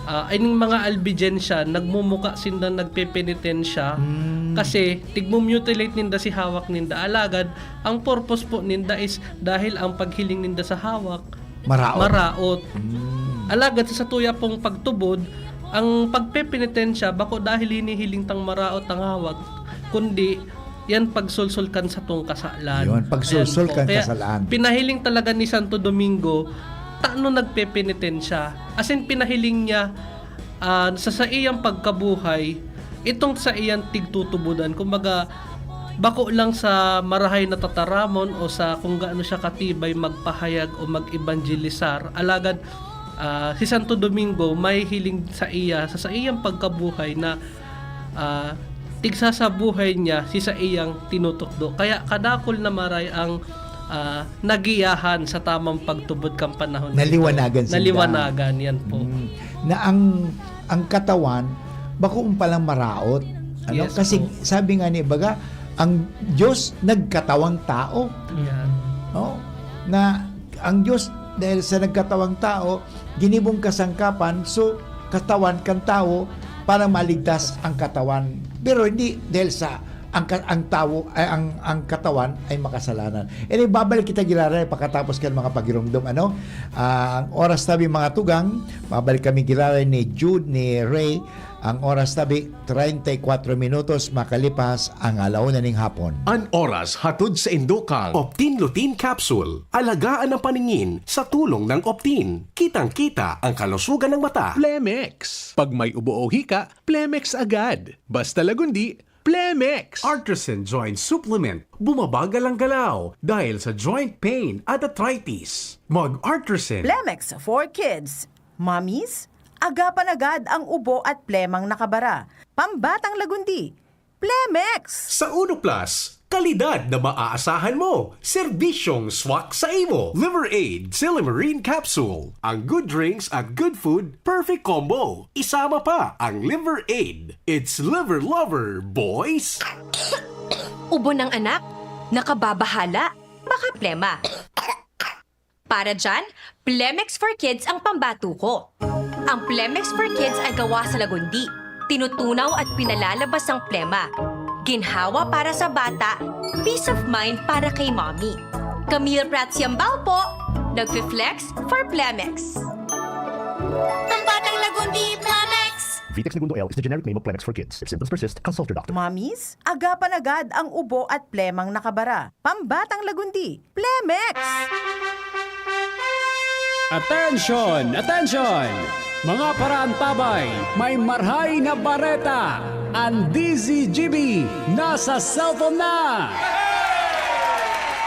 ah, ining mga Albigensian, nagmumuka sinda nagpepenitensya Mm. kasi tigmo-mutilate ninda si hawak ninda. Alagad, ang purpose po ninda is dahil ang paghiling ninda sa hawak, Maraot. maraot. Mm. Alagad sa satuya pong pagtubod, ang pagpepenitensya, bako dahil hinihiling tang maraot ang hawak, kundi yan pagsulsul kan satong kasalan. Yun, pagsulsul Ayan po. kan Kaya kasalan. pinahiling talaga ni Santo Domingo, tano nagpepenitensya. As in, pinahiling niya, ah, sa saiyang pagkabuhay, itong saiyang tigtutubodan. Kumbaga, bako lang sa marahay na tataramon o sa kung gaano siya katibay magpahayag o mag-ebangelisar. Alagad, ah, si Santo Domingo may hiling sa iya, sa saiyang pagkabuhay na, ah, tigsasabuhay niya si saiyang tinutukdo. Kaya kadakul na maray ang, ah, nagiyahan sa tamang pagtubod kan panahon na ito. Naliwanagan sinda. Naliwanagan, yan po. Mm. Na ang, ang katawan, bako palang maraot. Ano? Yes Kasi po. sabi nga ni baga, ang Diyos nagkatawang tao. Yan. No? Na ang Diyos, dahil sa nagkatawang tao, ginibong kasangkapan, so, katawan kan tawo para maligtas ang katawan. Pero hindi dahil sa ang ka-, ang tawo, ay, ang, ang katawan ay makasalanan. Anyway, babalik kita giraray pagkatapos kan mga pagiromdom, ano? Ah, ang oras tabi, mga tugang, babalik kami giraray ni Jude, ni Ray. Ang oras tabi, treinta y cuatro minutos makalipas ang alauna ning hapon. An oras hatod saindo kan Optin Lutein Capsule. Alagaan ang paningin sa tulong ng Optin. Kitang-kita ang kalusugan ng mata. Plemex. Pag may ubo o hika, Plemex agad. Basta Lagundi, Plemex. Artisan Joint Supplement. Bumabagal ang galaw dahil sa joint pain at arthritis. Mag-Artisan. Plemex for Kids. Mommies, agapan agad ang ubo at plemang nakabara. Pambatang Lagundi, Plemex! Sa Uno Plus, kalidad na maaasahan mo, serbisyong swak sa imo. Liver Aid, Silymarin Capsule. Ang good drinks at good food, perfect combo. Isama pa ang Liver Aid. It's Liver Lover, boys! Ubo ng anak? Nakababahala? Baka plema. Para dyan, Plemex for Kids ang pambato ko. Ang Plemex for Kids ay gawa sa Lagundi. Tinutunaw at pinalalabas ang plema. Ginhawa para sa bata, peace of mind para kay mommy. Camille Prats Yambao po, nagfi-flex for Plemex. Pambatang Lagundi, Plemex! Vitex Negundo L is the generic name of Plemex for Kids. If symptoms persist, consult your doctor. Mommies, agapan agad ang ubo at plemang nakabara. Pambatang Lagundi, Plemex! Attention! Attention! Mga paraantabay, may marhay na bareta! Ang D Z G B nasa cellphone na!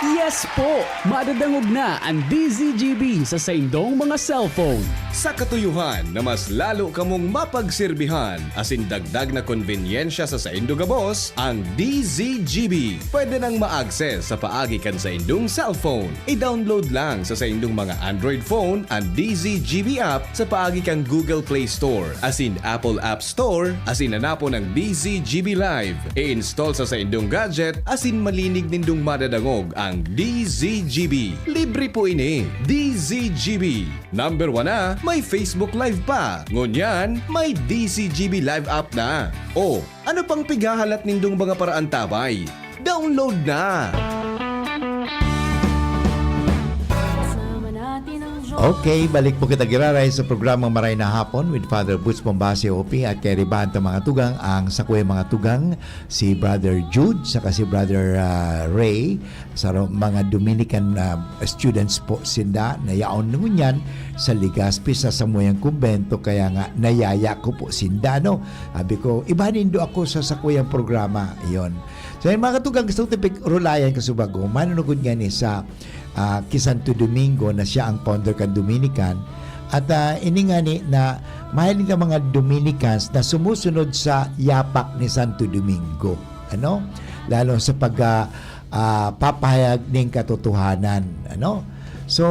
Yes po! Madadangog na ang D Z G B sa saindong mga cellphone. Sa katuyuhan na mas lalo kamong mapagsirbihan, asin dagdag na konbenyensya sa saindo gabos, ang D Z G B pwede nang ma-access sa paagi kan saindong cellphone. I-download lang sa saindong mga Android phone ang D Z G B app sa paagi kan Google Play Store asin Apple App Store, asin hanapon ang D Z G B Live. I-install sa saindong gadget asin malinig nindong madadangog ang D Z G B. Libre po ini. D Z G B. Number one na, may Facebook Live pa. Ngunyan, may D Z G B Live app na. O, ano pang pighahalat nindong mga paraantabay? Download na! Okay, balik po kita giraray sa programa Maray na Hapon with Father Boots Bombasio, O P, at kay Riban ta mga tugang, ang sakuya mga tugang, si Brother Jude, saka si Brother, ah, Ray, sa ro-, mga Dominican, ah, students po sinda na yaon ngunyan sa Legazpi sa samuyang kumbento, kaya nga nayaya ko po sinda, no? Sabi ko, "Iba nindo ako sa sakuyang programa." Yon. So, yun, mga katugang, gusto ko tipig rulayan ko sa bago. Manunugod nga ni sa ah, ki Santo Domingo na siya ang founder kan Dominican. At, ah, ini ngani na mahiling ang mga Dominicans na sumusunod sa yapak ni Santo Domingo, ano? Lalo sa pag, ah, ah, papahayag ning katotohanan, ano? So,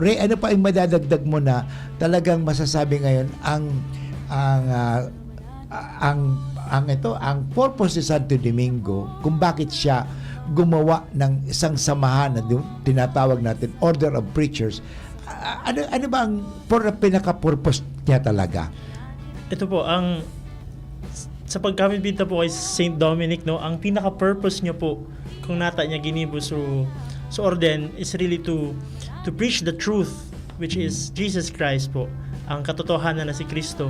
Rey, ano pa yung madadagdag mo na talagang masasabi ngayon ang, ang, ah, ang, ang ito, ang purpose ni Santo Domingo, kung bakit siya gumawa ng isang samahan na du-, tinatawag natin Order of Preachers, a-, ano, ano ba ang pur-, pinaka-purpose niya talaga? Ito po, ang, sa pagkamit po kay Saint Dominic, no, ang pinaka-purpose niya po, kung nata niya ginibo so, so orden, is really to, to preach the truth, which is Jesus Christ po, ang katotohanan na si Kristo,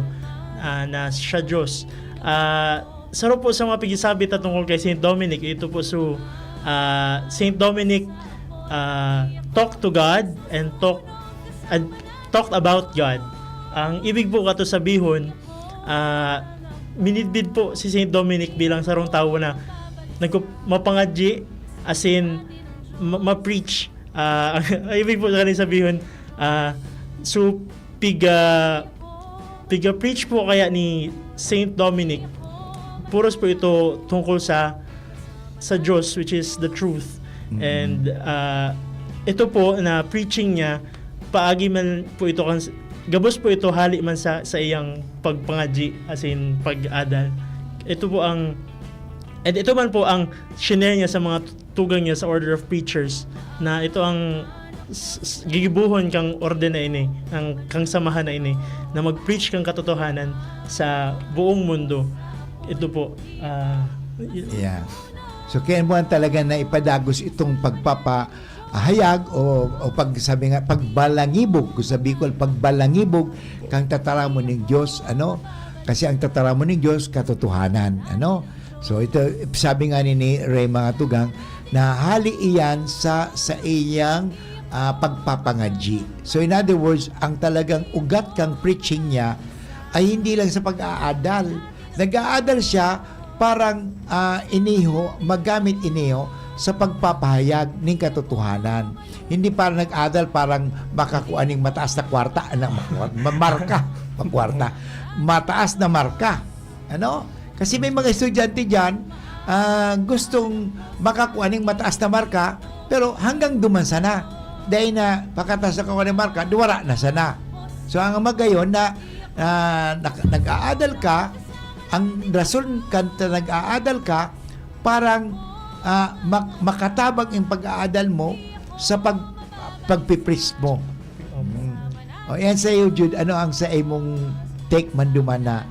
ah, na siya Diyos. Ah, saro po sa mga pag-isabi ta tungkol kay Saint Dominic, ito po so, ah, Saint Dominic, ah, talk to God and talk, and talked about God. Ang ibig po kato sabihon, ah, minidbid po si Saint Dominic bilang sarong tawo na nagku-, mapangadyi, as in, ma-, ma-preach. Ah, ang ibig po sa kanya sabihon, ah, so, piga, piga-preach po kaya ni Saint Dominic, puros po ito tungkol sa, sa Diyos, which is the truth. Mm. And, ah, ito po na preaching niya, paagi man po ito kan, gabos po ito hali man sa, sa iyang pagpangadyi, as in, pag-adal. Ito po ang, and ito man po ang shinare niya sa mga tugang niya sa Order of Preachers, na ito ang s-, s-, gigibohon kang orden na ini, ang, kang samahan na ini, na mag-preach kang katotohanan sa buong mundo. Ito po, ah, y- Yeah. So, kaya mo talaga na ipadagos itong pagpapahayag o, o pag, sabi nga, pagbalangibog, kung sa Bicol, pagbalangibog kang tataramon ning Diyos, ano? Kasi ang tataramon ning Diyos, katotohanan, ano? So, ito, sabi nga ni, ni Rey, mga tugang, na hali iyan sa, sa iyang, ah, pagpapangadyi. So, in other words, ang talagang ugat kang preaching niya ay hindi lang sa pag-aadal. Nag-aadal siya parang, ah, iniho, magamit iniho sa pagpapahayag ning katotohanan. Hindi para nag-adal parang makakua ning mataas na kwarta, na, ma-, marka, pa kwarta. Mataas na marka. Ano? Kasi may mga estudyante diyan, ah, gustong makakua ning mataas na marka, pero hanggang duman sana. Dahil na pagkataas na kakua ning marka, duwara na sana. So, ang magayon na, ah, nak-, nag-aadal ka, ang rason kan ta nag-aadal ka, parang, ah, mak-, makatabang yung pag-aadal mo sa pag-, pagpipris mo. Mm. O, yan sa iyo, Jude. Ano ang sa imong take man duman na,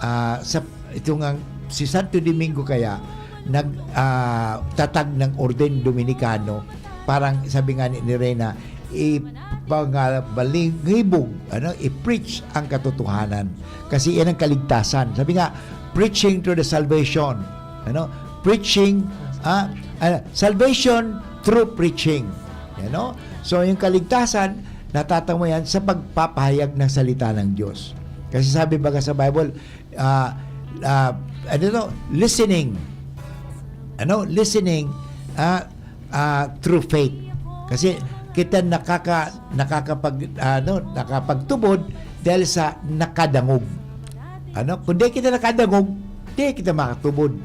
ah, sa, ito nga, si Santo Domingo kaya nag, ah, tatag ng Orden Dominicano, parang sabi nga ni, ni Reyna, ipangabalingibog, ano, i-preach ang katotohanan. Kasi yan ang kaligtasan. Sabi nga, preaching to the salvation. Ano? Preaching, ah, ah, salvation through preaching. Ano? So, yung kaligtasan, natatamo yan sa pagpapahayag ng salita ng Diyos. Kasi sabi baga sa Bible, ah, ah, ano to? Listening. Ano? Listening, ah, ah, through faith. Kasi kita nakaka-, nakakapag-, ano, nakapagtubod dahil sa nakadangog. Ano? Kung di kita nakadangog, di kita makatubod.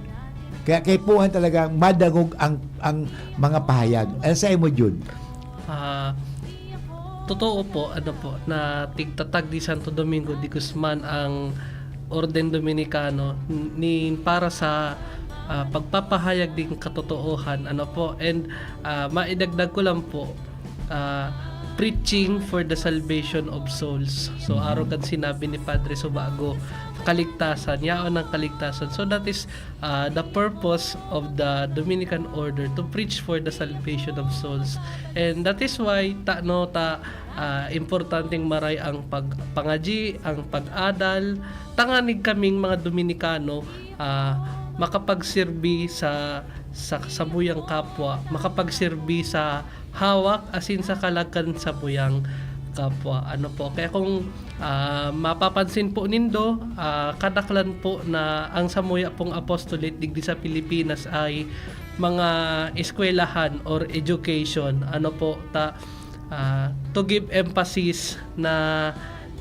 Kaya kaipuhan talaga madangog ang, ang mga pahayag. Ano sa imo, Jude? Ah, totoo po, ano po, na tigtatag ni Santo Domingo de Guzman ang Orden Dominicano, n-, nin para sa, ah, pagpapahayag nin katotoohan, ano po. And, ah, maidagdag ko lang po, ah, preaching for the salvation of souls. So, Mhm. arog kan sinabi ni Padre Subago, kaligtasan, yaon ang kaligtasan. So, that is, ah, the purpose of the Dominican Order, to preach for the salvation of souls. And that is why, ta-, no, ta-, ah, importanteng maray ang pagpangadyi, ang pag-adal, tanganing kaming mga Dominikano, ah, makapagserbi sa, sa samuyang kapwa, makapagserbi sa hawak asin sa kalag kan samuyang kapwa. Ano po, kaya kung, ah, mapapansin po nindo, ah, kadaklan po na ang samuya pong apostolate digdi sa Pilipinas ay mga eskwelahan or education, ano po, ta, ah, to give emphasis na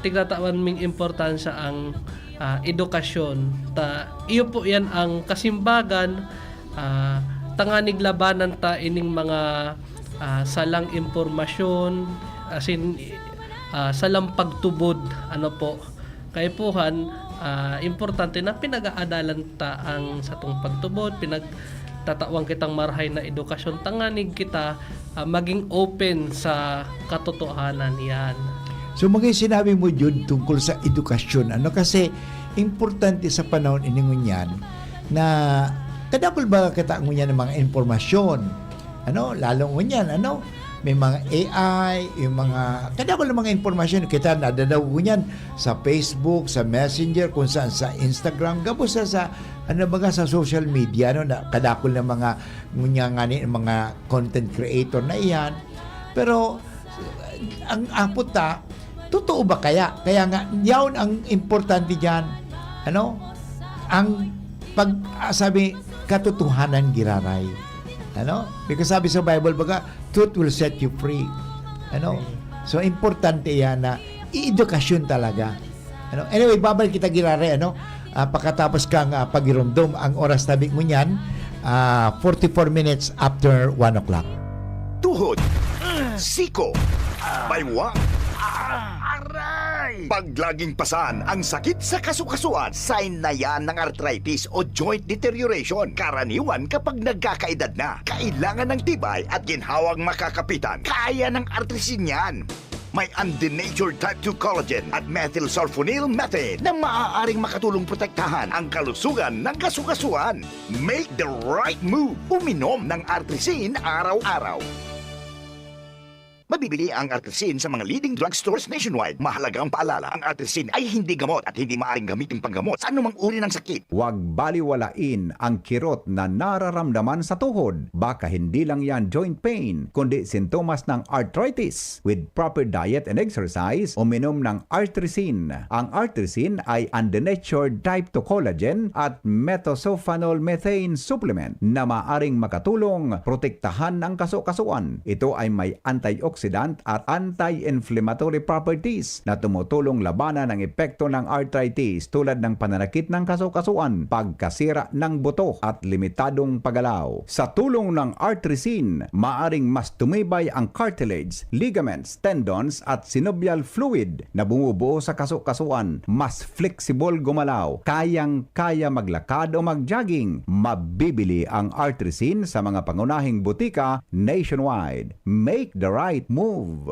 tigtatawan ming importansya ang, ah, edukasyon. Ta, iyo po yan ang kasimbagan, ah, tanganing labanan ta ining mga, ah, salang impormasyon, asin, ah, salang pagtubod, ano po. Kaipuhan, ah, importante na pinag-aadalan ta ang satong pagtubod, pinagtatawan kitang marahay na edukasyon, tanganing kita, ah, maging open sa katotohanan. Yan. So, mga sinabi mo, Jude, tungkol sa edukasyon, ano, kasi importante sa panahon ini ngunyan na kadakul ba kita ngunyan ng mga impormasyon, ano, lalo ngunyan, ano, may mga A I, yung mga, kadakul ng mga impormasyon, kita nadadaw ngunyan sa Facebook, sa Messenger, kung saan sa Instagram, gabos sa, sa, ano ba nga, sa social media, no, na kadakul ng mga, ngunyan nga ni, mga content creator na iyan. Pero, ang apot ta, totoo ba kaya? Kaya nga, yaon ang importante diyan. Ano? Ang pag, ah, sabi, katotohanan giraray. Ano? Because sabi sa Bible, baga, "Truth will set you free." Ano? Free. So, importante yan na i-edukasyon talaga. Ano? Anyway, babalik kita giraray, ano? Ah, pakatapos kang, ah, pagiromdom, ang oras tabi ngunyan, ah, forty-four minutes after one o'clock. Tuhod, siko, baywa, aray! Pag laging pasan ang sakit sa kasukasuan, sign na yan ng arthritis o joint deterioration. Karaniwan kapag nagkakaedad na, kailangan ng tibay at ginhawang makakapitan. Kaya ng artrisin yan. May undenatured type two collagen at methylsulfonyl methane na maaaring makatulong protektahan ang kalusugan ng kasukasuan. Make the right move. Uminom ng Artrisin araw-araw. Mabibili ang Artrisin sa mga leading drugstores nationwide. Mahalagang paalala, ang Artrisin ay hindi gamot at hindi maaaring gamitin panggamot sa anumang uri ng sakit. Huwag baliwalain ang kirot na nararamdaman sa tuhod. Baka hindi lang yan joint pain, kundi sintomas ng arthritis. With proper diet and exercise, uminom ng Artrisin. Ang Artrisin ay undenatured type two collagen at methylsulfonyl methane supplement na maaring makatulong protektahan ang kasukasuan. Ito ay may antioxidant at anti-inflammatory properties na tumutulong labanan ang epekto ng arthritis, tulad ng pananakit ng kasukasuan, pagkasira ng buto at limitadong paggalaw. Sa tulong ng Artrisin, maaring mas tumibay ang cartilage, ligaments, tendons at synovial fluid na bumubuo sa kasukasuan. Mas flexible gumalaw, kayang-kaya maglakad o mag-jogging. Mabibili ang Artrisin sa mga pangunahing butika nationwide. Make the right move.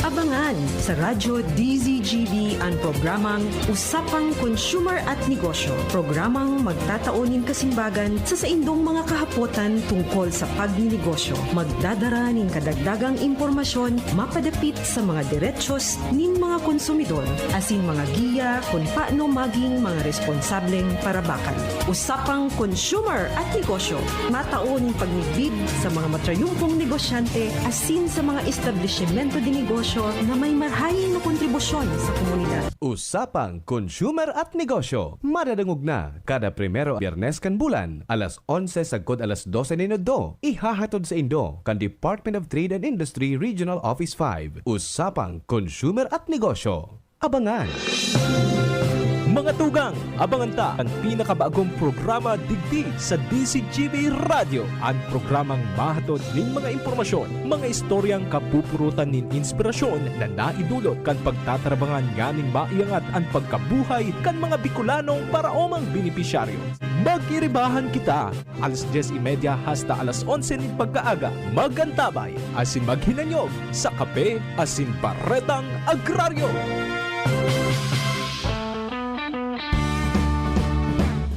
Abangan sa Radyo D Z G B ang programang Usapang Consumer at Negosyo. Programang magtatao nin kasimbagan sa saindong mga kahapotan tungkol sa pagninegosyo. Magdadara nin kadagdagang impormasyon mapadapit sa mga derechos nin mga konsumidor, asin mga giya kun paano maging mga responsableng parabakan. Usapang Consumer at Negosyo. Matao nin pagmidbid sa mga matrayumpong negosyante asin sa mga establisimento de negosyo na may marahay na kontribusyon sa komunidad. Usapang Consumer at Negosyo. Madadangog na kada primero Biyernes kan bulan, alas onse sagkod alas dose nin udto. Ihahatod saindo kan Department of Trade and Industry Regional Office five. Usapang Consumer at Negosyo. Abangan. Mga tugang, abangan ta an pinakabagong programa digdi sa D Z G B Radyo. An programang mahatod nin mga impormasyon, mga istoryang kapupurutan nin inspirasyon na naidulot kan pagtatarbangan nganing maiangat an pagkabuhay kan mga Bicolanong paraomang benepisyaryo. Mag-iribahan kita! Alas dyes y media hasta alas onse nin pagkaaga, mag-antabay asin maghinanyog sa kape asin baretang agraryo.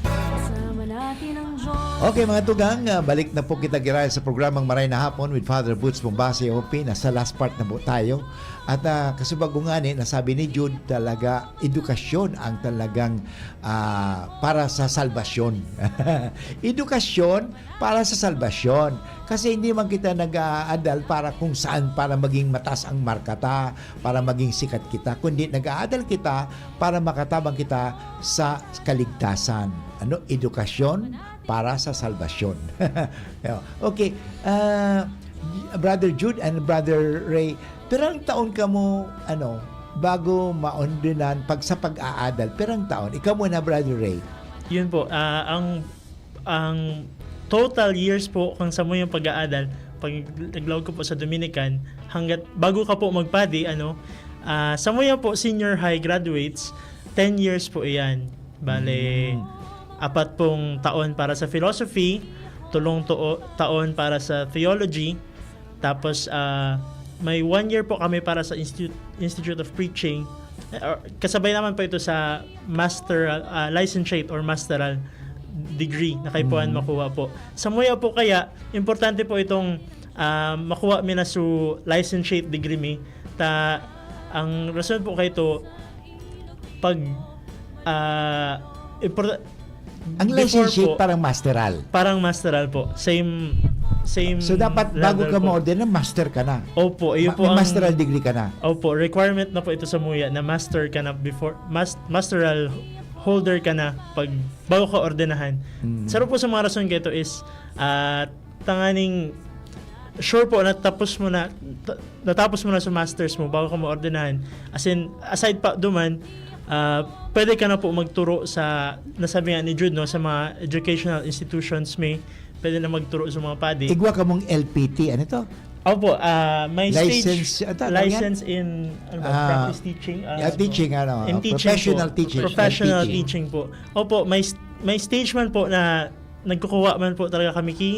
Kasama natin ang Diyos. Okay, mga tugang, ah, balik na po kita giraray sa programang Maray na Hapon with Father Boots Bombase, O P. Nasa last part na po tayo. At, ah, kasubago ngani, nasabi ni Jude, talaga, edukasyon ang talagang, ah, para sa salbasyon. Edukasyon para sa salbasyon. Kasi hindi man kita nag-aadal para kung saan, para maging mataas ang marka ta, para maging sikat kita, kundi nag-aadal kita para makatabang kita sa kaligtasan. Ano? Edukasyon para sa salbasyon. Yeah. Okay, ah, Brother Jude and Brother Ray, pirang taon kamo, ano, bago maordinan pag, sa pag-aadal? Pirang taon? Ikaw muna, Brother Ray. Yun po, ah, ang, ang total years po kang samuyang pag-aadal, pag naglaog ko po sa Dominican, hanggat bago ka po magpadi, ano, ah, samuya po senior high graduates, ten years po iyan. Bale, Mm. apat pong taon para sa philosophy, tulong to-, taon para sa theology, tapos, ah, may one year po kami para sa Institute, Institute of Preaching. Eh, or, kasabay naman po ito sa master, ah, licentiate or masteral degree na kaipuhan Mm. makuha po. Samuya po kaya, importante po itong, ah, makuha mi na su licentiate degree mi. Ta, ang rason po kay ito, pag, ah, impor-, Ang before licentiate po, parang masteral. Parang masteral po. Same, same So, dapat bago level ka po. ma-ordain, master ka na. Opo, iyo Ma-, po may ang masteral degree ka na. Opo, requirement na po ito samuya na master ka na before, mas-, masteral holder ka na pag bago ka ordenahan. Mm. Saro po sa mga rason kay ito is, ah, tanganing sure po natapos mo na, ta-, natapos mo na sa masters mo bago ka maordenahan. As in, aside pa duman, ah, pwede ka na po magturo sa, nasabi nga ni Jude, no, sa mga educational institutions, may pwede na magturo sa mga padi. Igwa ka mong L P T, ano to? Opo, ah, may stage License, ano to, ano yan? license in, ano ba, Ah, practice teaching, ah, yeah, teaching, ano, in teaching professional po. teaching, Professional L P T. teaching po. Opo, may s-, may stage man po na nagkukuha man po talaga kami ki,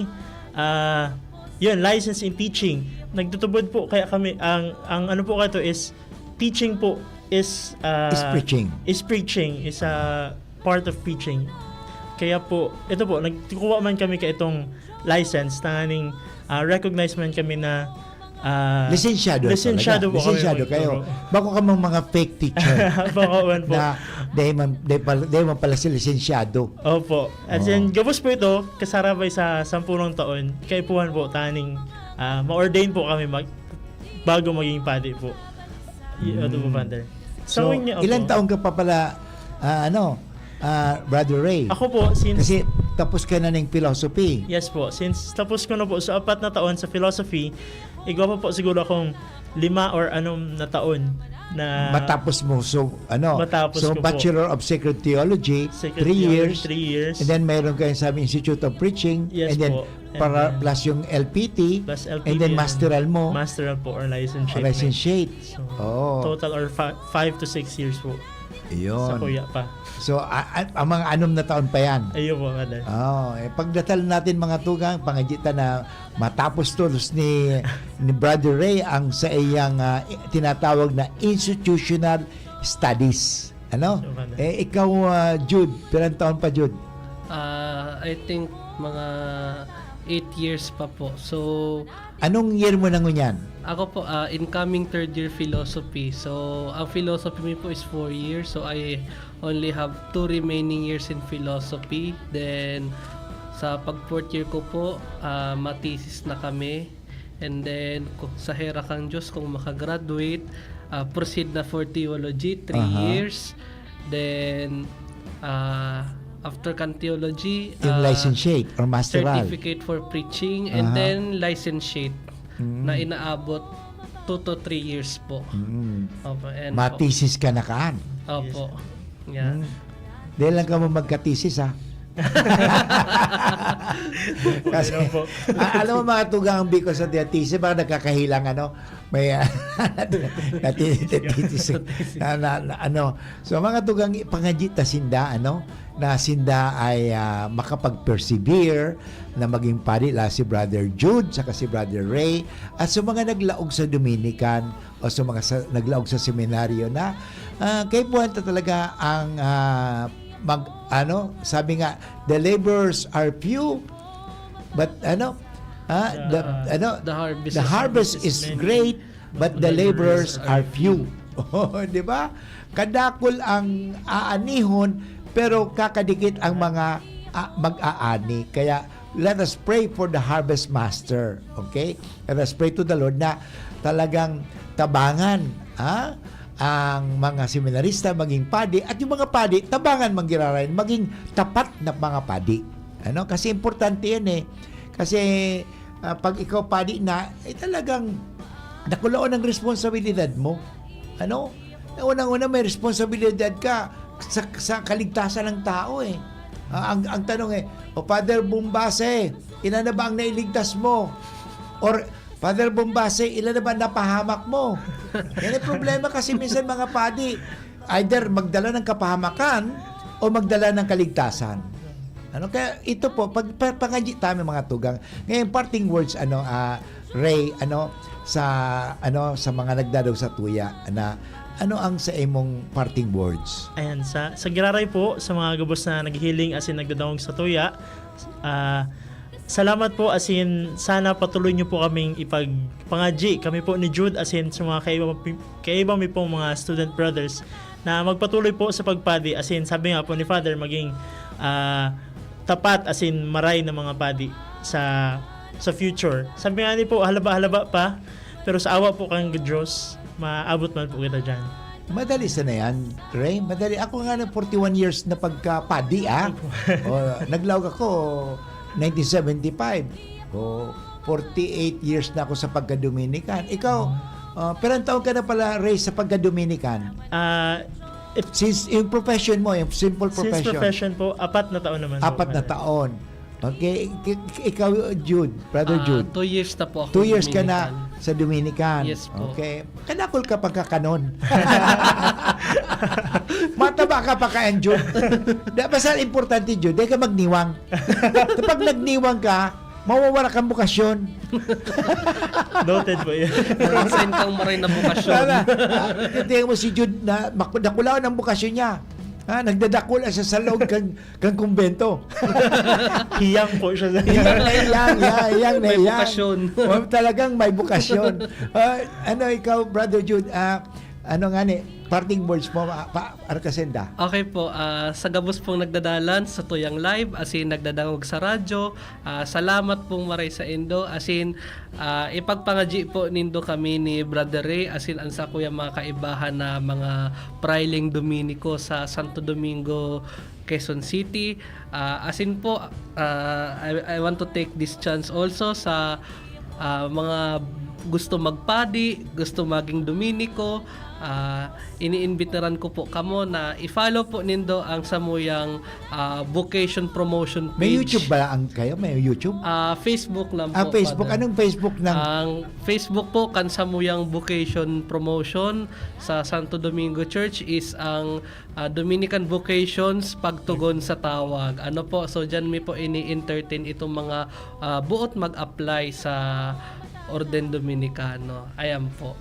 ah, yun, license in teaching. Nagtutubod po kaya kami, ang, ang ano po kato is, teaching po is, ah, Is preaching. is preaching, is a part of preaching. Kaya po, ito po, nagkukuha man kami ka itong license, tanganing, ah, recognize man kami na, ah, Lisensyado lisensyado talaga. po kami Lisensyado kayo. magturo. Bako ka mang mga fake teacher Bako man po. na dahil man, dahil pala, dahil man pala si lisensyado. Opo. And Oo. then, gabos po ito, kasarabay sa sampulong taon, kaipuhan po, taning, ah, ma-ordain po kami mag-, bago maging padi po. Y-, ano po, Mm. Father? So, Sa inyo, ilang opo. taon ka pa pala, ah, ano, ah, Brother Ray? Ako po, since Kasi tapos ka na ng philosophy. Yes po, since tapos ko na po sa apat na taon sa philosophy, igwa pa po siguro akong lima or anom na taon na Matapos mo, so, ano, Matapos so, ko po. Bachelor of Sacred Theology, Sacred three Theology, years, three years. And then mayroon kayong sa Institute of Preaching, Yes and then po. And para then plus yung L P T, plus L P T, and then and masteral mo. Masteral po or licentiate. Licentiate. So, Oh. total or fi-, five to six years po. Iyon. Sa kuya pa. So, a-, a-, ang mga anom na taon pa yan. Ayun po, Father. Oh, eh, pagdasal natin, mga tugang, pangadyi ta na matapos tolos ni, ni Brother Ray ang sa iyang, ah, i-, tinatawag na institutional studies. Ano? So, Father. Eh, ikaw, ah, Jude, pirang taon pa, Jude? Ah, I think mga eight years pa po. So, Anong year mo na ngunyan? Ako po, ah, incoming third year philosophy. So, ang philosophy mi po is four years. So, I only have two remaining years in philosophy. Then, sa pag fourth year ko po, ah, ma-thesis na kami. And then, ku-, sa hera kan Diyos, kung makagraduate, ah, proceed na for theology, three Aha. years. Then, ah, after kan theology, Yung ah, licentiate or masteral? certificate for preaching, and Aha. then licentiate Mm. na inaabot two to three years po. Mm. Opo, and po. Ma-thesis ka na kaan? Opo. Yes. Yeah. Mm. Dahil lang ka mo magka-thesis, ha? Kasi, Opo. a-, alam mo, mga tugang ang Bicol sa thesis, baka nagkakahilang, ano, may, ah, nati-, thesis, na, na, na, ano. So, mga tugang, pangadyi ta sinda, ano, na sinda ay, ah, makapag-persevere na maging pari, la si Brother Jude, saka si Brother Ray, at sa mga naglaog sa Dominican, o sa mga sa, naglaog sa seminaryo na, ah, kaipuhan ta talaga ang, ah, mag-, ano, sabi nga, "The laborers are few, but," ano, ah, the, The, ano, the harvest "The is harvest is many, great, but the laborers are few." Oh, di ba? Kadakol ang aanihon, pero kakadikit ang mga, ah, mag-aani. Kaya, let us pray for the harvest master. Okay? Let us pray to the Lord na talagang tabangan, ha? Ang mga seminarista maging padi, at yung mga padi, tabangan man giraray, maging tapat na mga padi. Ano? Kasi importante yan eh. Kasi ah, pag ikaw padi na, eh talagang dakulaon ang responsibilidad mo. Ano? Unang-una, may responsibilidad ka sa, sa kaligtasan ng tao eh. Ah, ang, ang tanong eh, "O Father Bombase, ilan na ba ang nailigtas mo?" Or, "Father Bombase, ilan na ba ang napahamak mo?" Yan ang problema kasi minsan mga padi, either magdala ng kapahamakan o magdala ng kaligtasan. Ano kaya ito po pag pa, pangadyi ta mi mga tugang. Ngayon parting words ano ah Ray ano sa ano sa mga nagdadaw sa tuya na ano ang sa imong parting words? Ayan, sa, sa giraray po, sa mga gabos na naghihiling asin nagdadangog sa tuya, ah, salamat po, asin sana patuloy niyo po kaming ipagpangadyi. Kami po ni Jude, asin sa mga kaiba, kaiba mi pong mga student brothers na magpatuloy po sa pagpadi. Asin sabi nga po ni Father, maging ah, tapat, asin maray na mga padi sa sa future. Sabi nga ni po, halaba-halaba pa, pero sa awa po kan Diyos, maabot man po kita dyan. Madali sana yan, Ray. Madali. Ako nga ng forty-one years na pagkapadi, ah. O, naglaog ako nineteen seventy-five. O, forty-eight years na ako sa pagka-Dominican. Ikaw, ah, pero ang taon ka na pala, Ray, sa pagka-Dominican? Ah, if, Since yung profession mo, yung simple since profession, profession po, apat na taon naman po. apat na Father. taon. Okay, ik- ik- ikaw, Jude, Brother Ah, Jude. Two years na po ako. Two years ka na Dominican. sa Dominican. Yes po. Okay. Kanakol ka pagkakanon. Mataba ka pa kaya, Jude. Da, basta importante, Jude, di ka magniwang. Kapag nagniwang ka, mawawala kang bukasyon. Noted po yun. Nag-sign kang maray na bukasyon. Tama. Ah, tingnan mo si Jude na mak- dakulaon ang bukasyon niya. Ha, nagdadakula siya sa loob kan, kan kumbento. Hiyang po siya sa Hiyang na hiyang, hiyang, hiyang na May hiyang. bukasyon. Oh, talagang may bukasyon. Ah, ano ikaw, Brother Jude? Ah, ano nga ni, parting words mo, ah, pa, Arcasenda? Okay po, ah, sa gabos pong nagdadalan sa Tuyang Live, asin nagdadangog sa radyo, ah, salamat pong maray sa indo, asin ah, ipagpangadyi po nindo kami ni Brother Ray, asin an sakuyang mga kaibahan na mga prailing Dominiko sa Santo Domingo, Quezon City. Ah, asin po, ah, I, I want to take this chance also sa ah, mga gusto magpadi, gusto maging Dominiko, ah, iniimbitaran ko po kamo na i-follow po nindo ang samuyang ah, vocation promotion page. May YouTube ba ang kayo? May YouTube? Ah, Facebook lang Ah, po. Facebook. Father. Anong Facebook ng Ang Facebook po kan samuyang vocation promotion sa Santo Domingo Church is ang ah, Dominican Vocations Pagtugon sa Tawag. Ano po? So diyan mi po ini-entertain itong mga ah, buot mag-apply sa Orden Dominicano. Ayan po.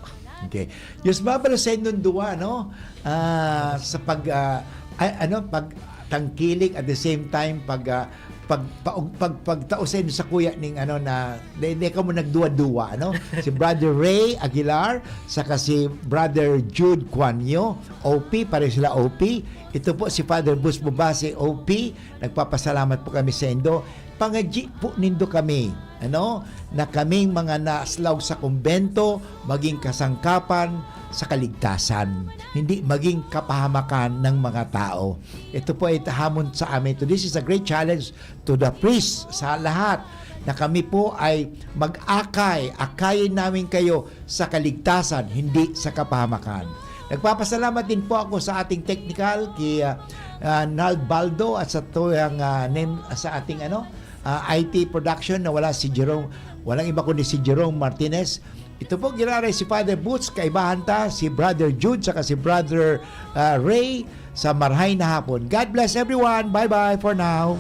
Okay. Diyos mabalos sa inyong duwa, no? Ah, sa pag ah, a- ano, pag tangkilik at the same time pag ah, pag pag, pag pagtao sa inyo sa kuya ning ano na hindi, hindi kamo nagduwa-duwa, ano? Si Brother Ray Aguilar saka si Brother Jude Cuanyo, O P, pare sila O P. Ito po si Father Bus Bubase, O P. Nagpapasalamat po kami sa indo. Pangadyi po nindo kami, ano, na kaming mga naslaw sa kumbento maging kasangkapan sa kaligtasan, hindi maging kapahamakan ng mga tao. Ito po ay hamon sa amin. So this is a great challenge to the priests, sa lahat, na kami po ay mag-akay, akayin namin kayo sa kaligtasan, hindi sa kapahamakan. Nagpapasalamat din po ako sa ating technical, kay ah, ah, Nald Baldo, at sa tuyang ah, name, sa ating ano, ah, I T production na wala si Jerome, walang iba kundi si Jerome Martinez. Ito po, giraray si Father Boots, kaibahan ta, si Brother Jude, saka si Brother ah, Ray sa Marhay na Hapon. God bless everyone. Bye-bye for now.